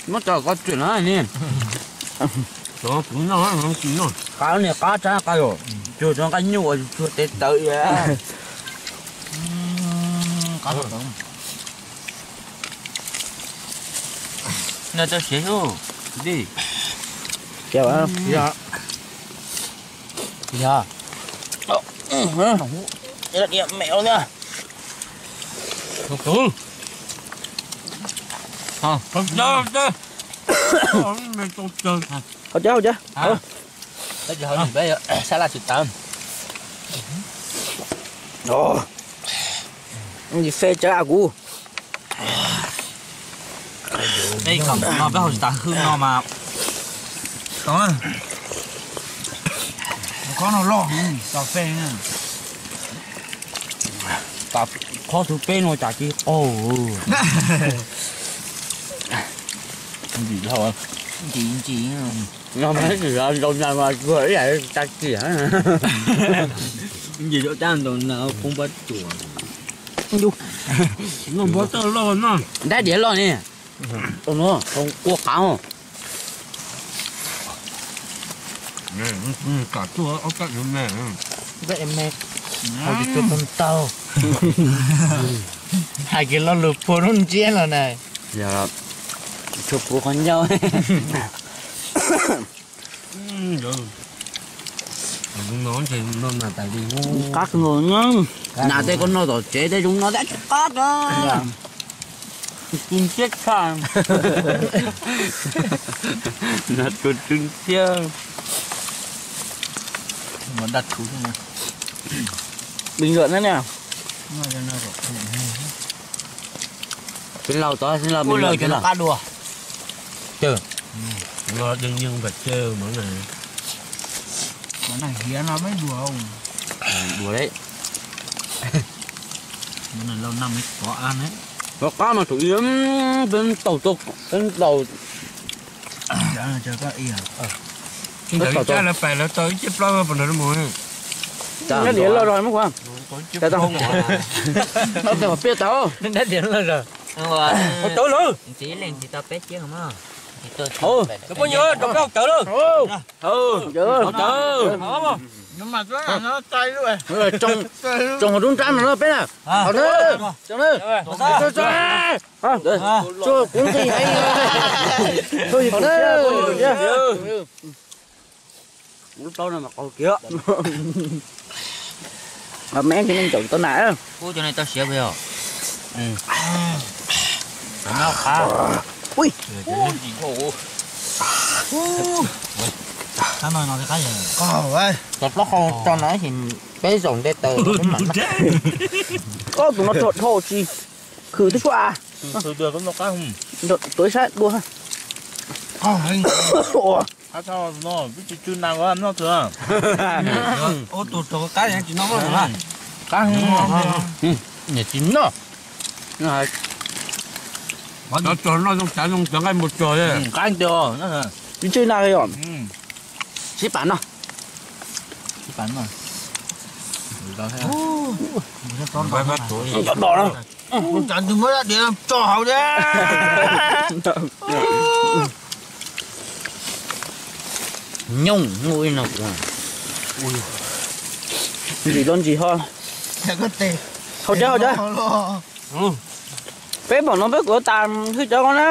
muab cov ko tsuam na ni. Cov kuv noj, kuv noj. Qab niag qab tshaj qab yom, tsuag cov nqaij nyuj uas tsuag tes taw. Noj txoj siav xwb. Yog. Yog. Mẹ ơi nha. Hauv cawv, hauv cawv. Sab laj tsis tawv. Fe tsawv kuv. Peb kom no peb haus tsis tas hwj no mas. Tau, qhov no loj, tau fe. Qhov thib peb no cas tsis qaug. Ntsim dhau. Ntsim ntsim. No mas tsis ntaus nas mas tsuag ib yam tag kiag. Ntsim rau tab ntaus nas poob pab tsuas. Dab diav loj ne. Ua qav. Hais kiag lo lus puag lub ntsiab los na. Tshuav puv qhov ncauj. Qab nkaus na. Nas tej koj noj tom tsev tej zoo no tab tsis qab. Tsw ntxiab tshaj. Nas tus tsw ntxiab. Bình luận nữa nè. Xeev Laus tod, Xeev Laus bình luận xeev Laus. Đương nhiên phải trêu món này. Món này hiếm lắm mới đùa không? Đùa đấy. Món này lâu năm mới có ăn đấy. Có cá mà chủ yếu peb tau, peb tau. Ntawd ib tsam lawv pais lawv tau ib ciaj plaub puas nrog mus. Dab diav loj zog muab kuv. Tau, tau. Peb tau. Dab diav loj zog. Tau lawm. Cov phooj ywg, rau peb haus cawv lawm. Haus cawv. Tsoom hauv roob nrab no peb na. Haus na. Tsoom na. Tsoom kuv nqi heev. Tsoom yim kuv thiab. Lub plaub no mas qau kiag. Me ces neeg caum tau nas. Ub, cov no tau siav puas yog? Ui, cov plaub hau tso no peb zaum nte taws. Ob tug no rog dhau tsis khwv twb suab a. Tuav ib sab dua. Qab no, peb tsis tsw nas noj txwv. Ua tus rau qab tsis noj. Qab, niam tsis noj. Cov txog noj zoo tsav zoo cov nqaij mus txog li. Qab tiag. Tsis tsw nas li os. Sib pam no. Cov dos no. Tsam tus muab dab diav tso hauv thiab. Nyooj ua ib no. Ntsim los ntsim ho. Haus cawv, haus cawv. Peb pom no peb kuv tas hwj cov ko na.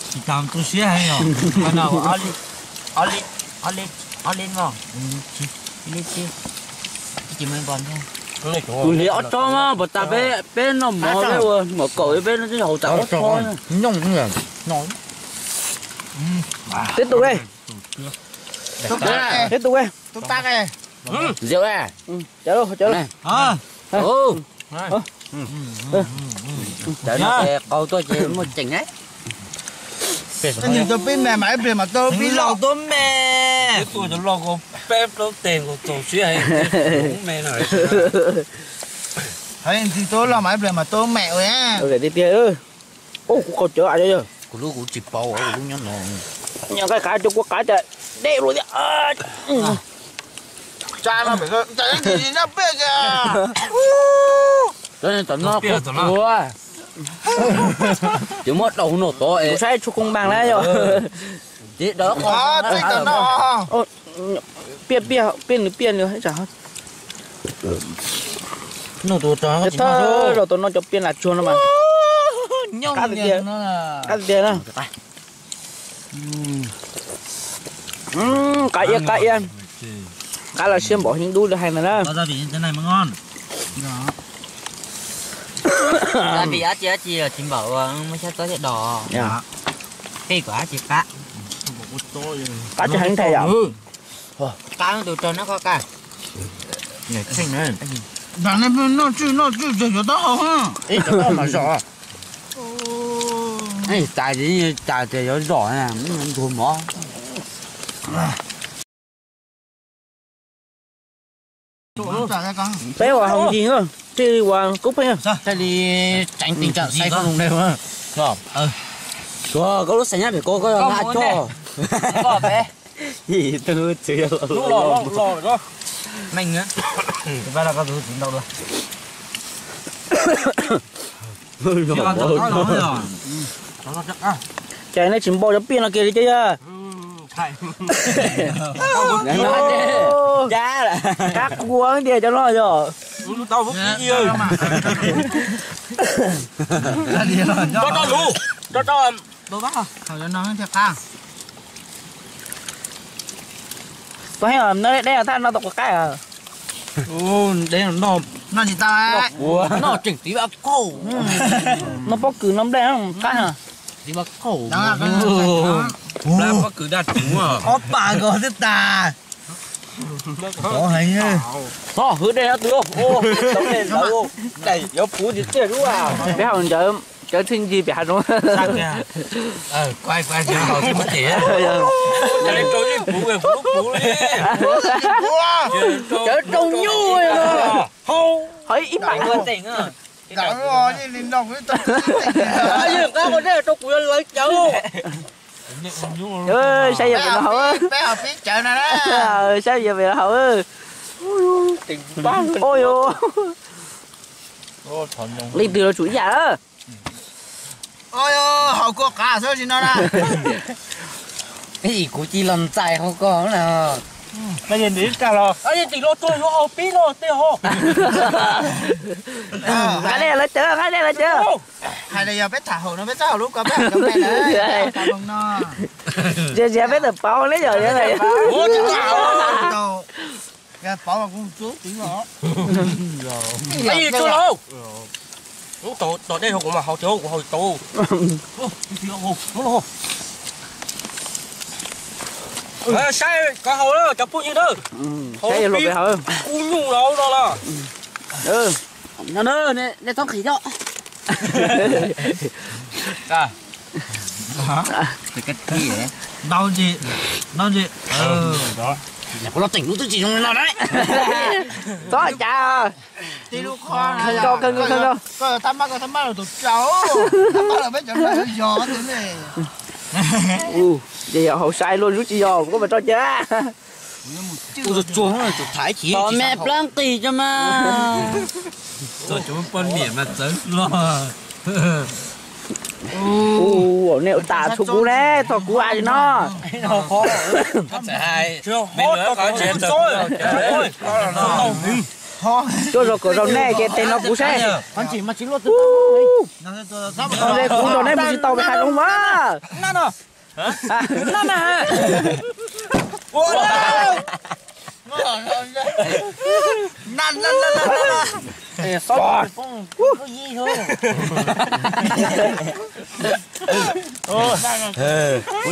Tsis tas tu siab heev os. Ob li, ob li, ob li, kuv hliv ob tsob mas puas tas peb, peb noj mov peb ua mov kaum peb noj haus tas ob tsob. Tiếp tục đi. Tiếp tục đi. Rượu đây. Cov no qau tuaj ces muaj tseem na. Nws tau pib me mas ib pliag mas tau pib loj tuaj me. Peb tuaj cov loj ko peb plaub teg nkaus txaus siab heev me no. Hais ntsis tau loj mas ib pliag mas tau me ua. Tiag tiag. Kuv qau cawv yog. Kuv lub kuv tsis paub, kuv lub nyob no. Nyob nqaij qav cov kua qav cas deb luaj thiab. Tom no kuv, ces muab daus no tod es saib tshuaj koob npaag na yog. Piaj piaj, piaj nws piaj nws tsam. Thawj zaug tau noj cov piaj nas tsuag no mas qab tiag na. Qab iab qab iab, qab los siab npaum heev dub li hais ntawd na. Qab tsis heev nthaim yom. Qab tsis heev nthaim yom. Noj tswj noj tswj ces yuav taub hau. Ib cov taub hau mas zom. Ib tas ces cas tias yuav zom, ntuag mov. Peb ua haus ncig na, thiaj li ua kub pheej. Thiaj li tseev tình trạng say không đồng đều. Tuag koj lub xav nyab pem koj, koj lam coj. Ib tug txwv los los. Meej, tus pab no koj tus txiv ntau dua. Ces nej tsis npau cov piaj no kiag li ces yog. Kab kua tiag cov no yog. Koj heev, deb thaj no tau quav qaib. Deb no, noj tsis tau, noj tseem tiv vaj kauj. Noj pob kws noj nplej qab. Tiv vaj kauj, pob kws daj tsuv, ob pam nkaus xwb tas. Txhob hwv dej no tus, daim yuav puv tiag tiag. Peb haus ntawd cawv txhij ncig pem hav zoov. Cawv rau nyuj, haus ib pam. Rau kuv lawv cawv. Saib yog pem no haus, saib yog pem no haus. Ua yuav, leej twg los tsum ib yam. Haus kua qav xwb tsis no na. Kuv cia los ntxais hauv ko na. Nqa dej lawv cawv, nqa dej lawv cawv. Hais tias yog peb tham haum no peb txhob haus lub ko, peb haus cov me na. Zias zias peb tawm pauv ne yom. Tom dej kuv mam haus, kuv haus tau. Saib koj haus lawm cov phooj ywg na. Haus pib kub nyuj no no na. Nej txhob nqhis thiab. Ntau ntsis, ntau ntsis. Kuv los teem lub twb tsis zoo li no na. Txhob cas. Koj tab mab, koj tab mab los tus tsaus, tab mab los peb cov no yog yog. Ces yog haus sai luaj, lub tsis yog kuv mas tso cia. Ua tsuag tsuag tus thaiv chim. Tom me plab nqis tso mas. Txog cov poj niam mas txawv hlo. Ua nej ua tas txhua kuv ne, txog kuv a li no. Tuaj zaum kom zaum nej ces tes no kuv saib. Kuv nrog neb mus tsis tau pem hav zoov mas.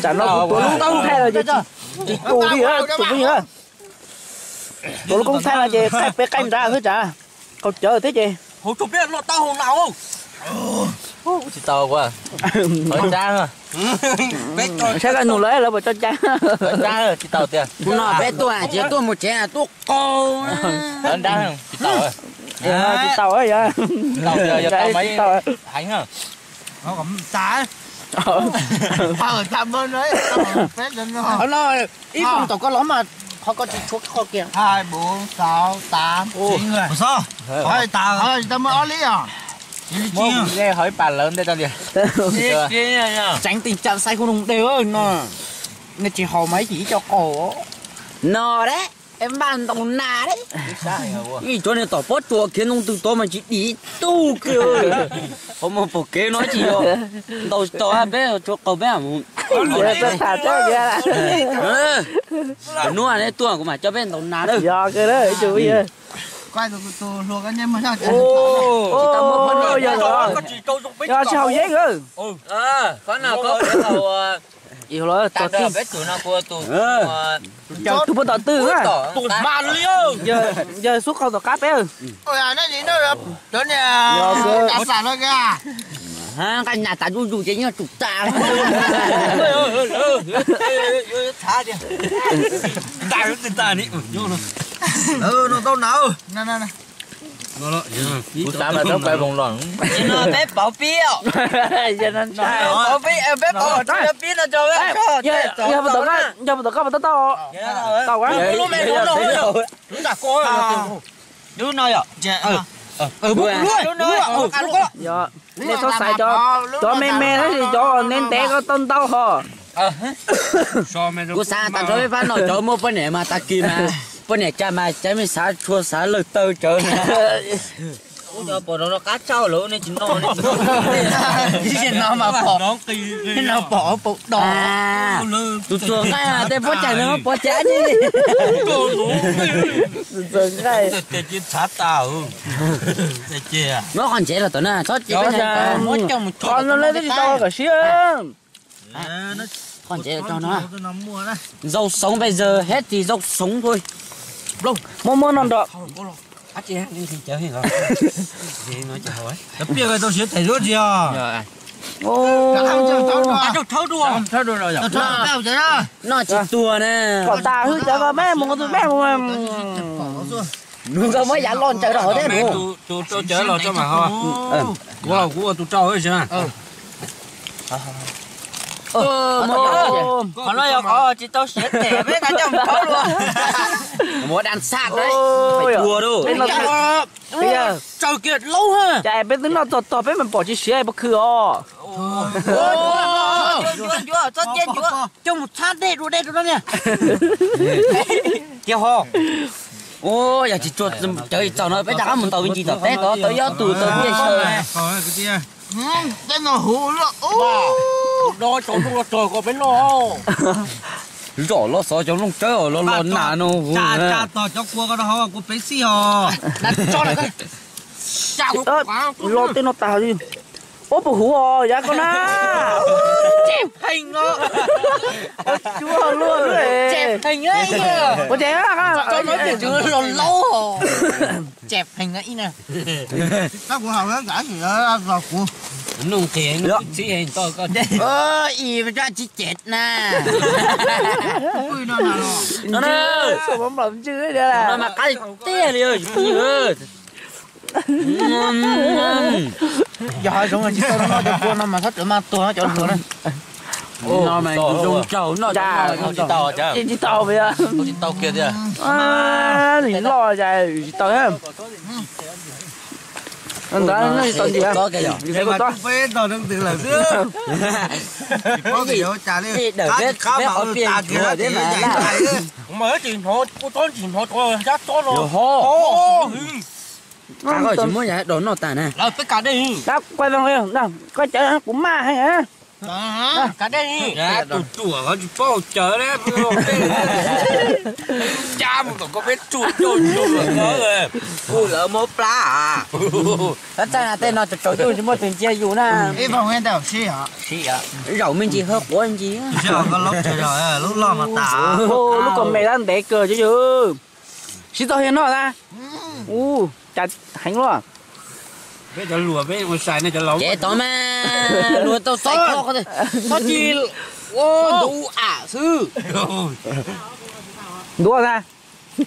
Tsam no kuv tuav lub koob thaij los ces tsis tus li, tus phooj ywg. Tuav lub koob thaij no ces qaij pem qaij nrad xwb tsam qaug cawv thiab ces. Tsis tau ua. Saib koj nug lawv, lawv puas tso cai. Tsis tau tiag. No peb tuaj ces tuaj mus tsev tuaj qaug. Tsis tau, tsis tau yog. Tsis tau. Ib xyoos tom koj los mas qhov koj tsis tshuav qhov kiag. Tsis tau muaj ob lib os. Muab kuv nqe hauv ib pas lawv ntej tau tias. Tseev teem tsam xaiv kuv nug dej no. Nej tsis haus mas ib chim ib co qaug. No dab, es npaj ntaus nas dab. Ib tsob niag tom pob tsuas khiav ntoo tws tod mas tsis dim ib tug kiag. Qhov muag pom kev no tsis yog ntaus tsis tau, peb tshuav qaug peb mus. Hnub nej tuaj kuv mam coj peb ntaus nas na. Yog kawg, ib tug phooj ywg. Yog tsis haus yeeb. Tus puag tom twg, yawg xub qaug tom qab peb. Nqa nas tas zuj zus ces nyob tsum tas. Nqa tau nas. Kuv xav mas txhob pais voos los. Peb pauv pib os. Pauv pib, peb pauv pib no tso. Yog puas tau koj puas tau tau? Tau. Lub no yom. Yog, nej txhob xaiv cov me me tab sis cov ntev ntev koj tau ntau ho. Kuv xav tas nrho peb pab no cov muaj poj niam mas tag kis mas poj niam cas mas cov me xav tshua xav lawg taw cov. Ub, cov pom rau qab tshauj lawm nej tsis noj. Tsis no mas pom, no pom pau do. Tus txuas nqaij tej pob cag no pov cag li. Txuas nqaij. Muab qhov ntsev los tom na, txhob cia peb qhov no lawv twb tsis tau kom siab. Qhov ntsev los rau no. Rau xoov pes zaws hab tis rau xoov thuj. Muab muab no nrog. Cov pliaj tau siav tes zuab tsi os. Noj tsis tuag na. Kom tas hwj cov ko peb mus tus peb mus. Nws koj muab yav loj ntsaws rau hauv thiab nws. Tus rau cawv los tso mas ho. Kuv kuv ua tus rau xwb na. Qhov no yog qhov tsis tau siav tes peb nqa coj mus rhaub dua. Muab dab xaj dua dua. Tsaws kiag laub ha. Cas peb twb noj txog tog peb mas pom tsis siav pob khw os. Coj mus txhab dej dua dej rau no niag. Tiag ho. Ua yog tsis tsuag cawv txaus no peb rov qab mus ntaus me ntsis tom teb tod tau ib ob tug tau tiaj sawv. Tej no huv loj. Do cov nplooj los txog kom peb noj. Zom los xov cov nplooj tsawb los los nas no huv. Tsa tos cov kua ko rau hauv kua pev xij os. Los tej no tas li. Ua puas huv os yav koj na. Tseem pheej os. Cuag luaj. Tseem pheej. Ua ces los laub. Tseem pheej ib na. Tab kuv haus los kuv. Nuj nqis nuj txib tau koj. Ib tsis cem na. No mas qab tiag li. Yog hav zoov tsis tau noj cov kua no mas txhob rawm maj tuag cov hluas na. No mas zoo nraug noj tsis tau. Tsis tau kiag tiag. Nim loj cas tsis tau. Ntawd noj tsis tau ntsis. Peb tog leej twg lawm xwb. Tsis paub tias yuav ua cas li. Qab tsis qab mas ua tas kiag thiab mas. Kuv mas tsis hnov ua tsob ntsis hnov tsob sab tsob no. Koj tsis muab yam dos noj tas na. Lawv peb kav dej. Koj cawv kuv maj heev. Kav dej. Tus ruam ho tsis paub cawv na. Cab mus kom koj peb tsuj cauj yus lawm. Kuv lawv muab plab. Tab txawj tej no tsaus tsaus yus tsis muaj tus ntsia yus na. Ib vog ntawm sib os. Zaum me ntsis hawb quav ntsis. Lub loj mas tas. Lub kom me tab ntev kawg ces yus. Sib txog hiag noj na. Ua cas heev luaj. Peb cov luag peb ua sai ne cov laus. Ces tod mas luag tau xaim kho txhob ci ua ntu am xwb. Ntuav na.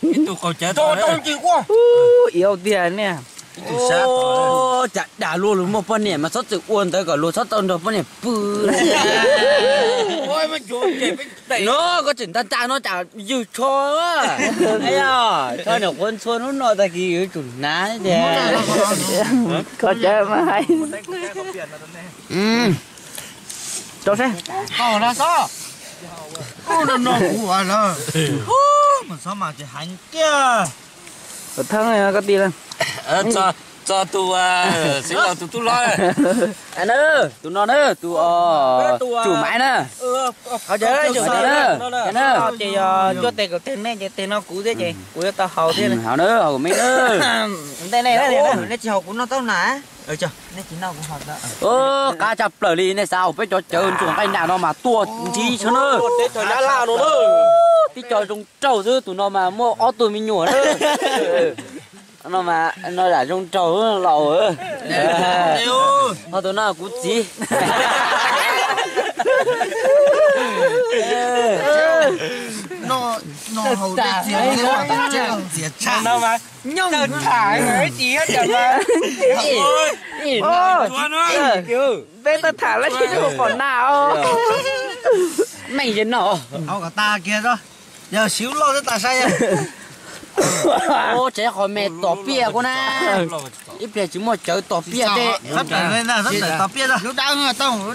Ib tug qaug cawv tau ntsis ua. Ub, iau tiag ne. Cas dag luag luag muaj poj niam mas txhob txwm ua ntawd kom luag txhob tau nrog poj niam pw. No koj tseem nta nta no cas ywg tsho. Tsho nyuam qhuav ntxhua hnub no tag kis yuav tsum hnav tiag. Koj cawv mas hais. Rau seb. Koj no xwb. Ub, no no kuv lawm. Mas txhob mas tsis heev kiag. Thab koj ti. Txog tus xeev laus tus tub hlob. Na, tus no na, tus tsum maiv na. Ces yog cuaj tes kaum tes nej ces tes no kuv thiab ces kuv yuav tau haus thiab. Haus na, haus me na. Ntej nej, nej tsis haus kuv noj taub nas. Nej tsis noj kuv haus. Qab tshaj plaws li nej xav haus peb cov cawv ntsuag nqaij nas no mas tuaj ntsib tshab na. Tib co zoo nraug xwb, tus no mas muaj ob tug me nyuam na. No mas no yam zoo nraug laus. Ho tus no kuv txiv. Tawg tham, tawg tham, tsis yog cov mas. Peb tawg tham lawm tsis muaj pom na os. Meej ze no. Yog siv loj thiab tas sai. Ua tsev qhov me tom piaj kuv na. Ib pliag tsis muaj cawv tom piaj tej. Lub dab, lub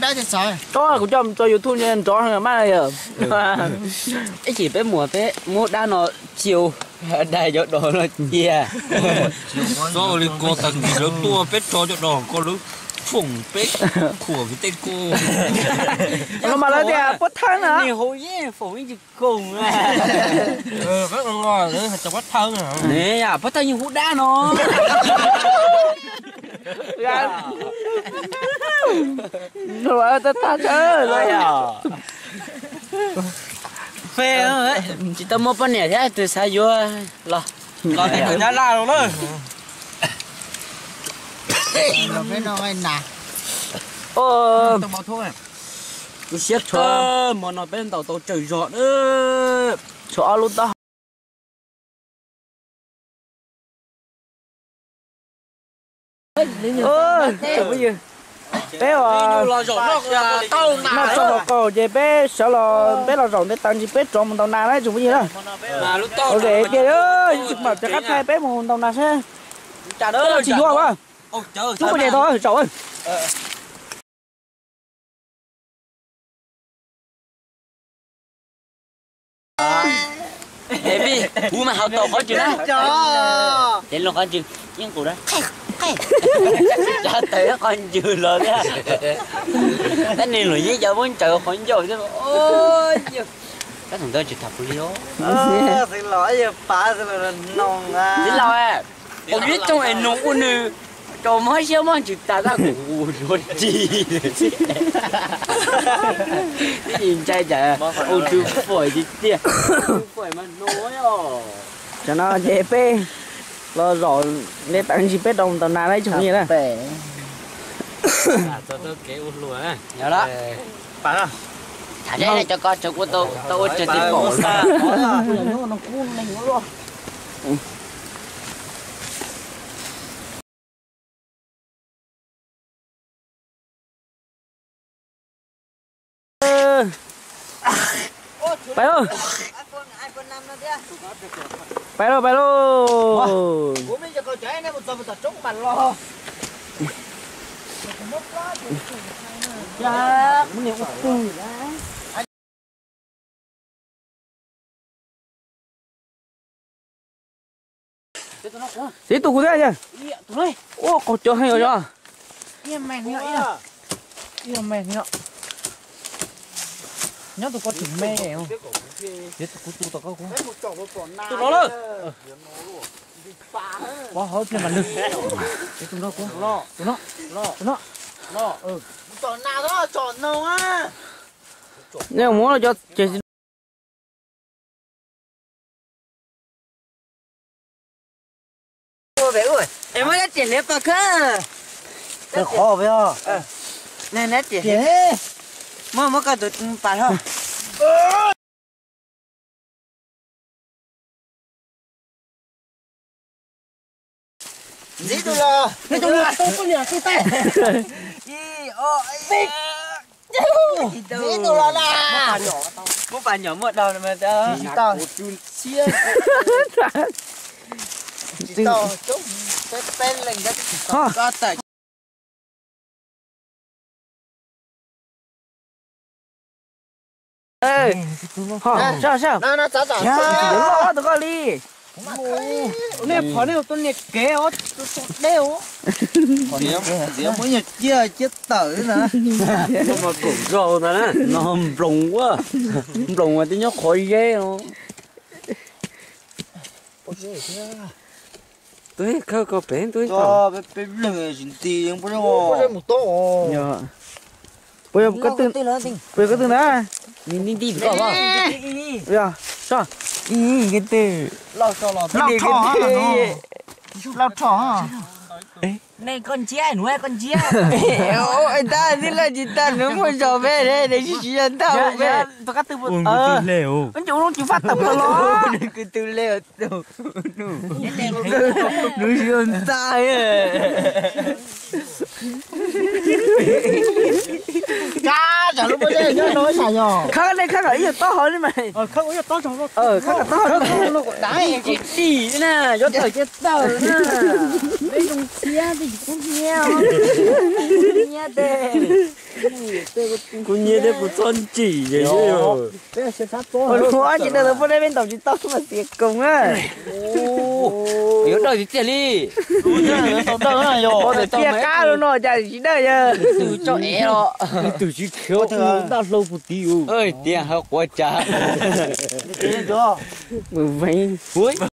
dab tsis txog. Tsob kuv coj mus tso YouTube nrov heev mas yog. Ib chim peb mus peb muab dab no cia, dab cov dos no cia. Txhob ua li ko, tag kis lawv tuaj peb tso cov dos ko lawv foom peb khuam vim tej ko. Los mas lawv tias puab thawb na. Foom ib tsis koom. Puab thawb, puab thawb yeej hu dab no. Tag tag. Tsis tau muaj poj niam thiab tus xav yuav los. Los teb tus nyab laj los na. Kuv siab tshua, hmo no peb ntaus tau tsawg zog na. Tshuav ob lub taub hau. Peb noj txog hauv qaum ces peb sawv los, peb los zaum ntev tas ntsis peb rov mus ntaus nas na tsoom phooj ywg na. Ok tiag, tsis mam rov qab thaij peb mus ntaus nas seb. Peb los tsis yuav a. Cub poj niam tau zaum. Kuv mas haus tau qhov ntswg na. Ces loo qhov ntswg, yeej qus na. Cov tawm qhov ntswg los thiab. Tab nis luag yeej cov muab ntsaws qhov ncauj thiab. Kab thaum ntawd tsis tham kuv li os. Txiv laus, txiv laus, qhov ib tsoog es nug ua nws rau mob siab mob ntsws tas tab kuv ua luag ris. Ib ntshai cas ua tsw fais tiag tiag. Tsw fais mas no. Tam no ces peb los zaum ntev tas ntsis peb rov mus ntaus nas na ib tsoom phooj ywg na. Tham cov ko tseem ua tau ua tsawg tis pom. Pais lauj. Pais lauj, pais lauj. Txiv tus kuv thiab yog. Ua qaug cawv heev os. Nyob tus ko tseem me. Tus no lawm. Pov hauv pliag mas lwg. Tus no, tus no, tus no. Nej muab cov ces muab dab tsi hliav pas khawb. Qhov muab, muab koj tus pas hlo. Ntxiv tus los, ntxiv tus los na. Muab pas nyom muaj daug mas tsis tau. Tsis tau, peb leeg tsis tau. Sab, sab, loj tus koj li. Nej phom nej tus niag kev os, tus dej os. Txiav muab nyuag ciaj ciaj tawm na. Kaum zaug ntag na, no nploos ua, nploos ua twb nyob qhov zeb os. Tus khawb ko pem tus. Peb leeg tsis nti. Puas yog koj twg na? Nti nti koj. Yog, so. Lauj rho, lauj rho. Nej koj ntsia, nuv koj ntsia. Tab tib laj tsis tag, nuv muaj zog peb, nej sib sib zog tag peb. Ua nkuj twg hle os? Ncu loo cws faj tawm plaws los. Nws kuj twg hle os. Nuv sib zog ntag. Khawb nej khawb kom ib yam taub hau li mas. Khawb kom taub hau li mas. Tsis dim na, yuav tawm ces tawm na. Peb zoo siab, peb tsis kub hnyiab. Kub hnyiab thiab kuv txhob ntsim. Ua li ob tsis tau, poj dab peb ntaus tsis tau mas xiav koos na. Yuav dawj tiag tiag li. Tiaj qab los no cas tsis dawj yog. Tus tso ev los. Tus tsis khiav ua dab hlau puag tid. Tias ha quav tsa. Veev.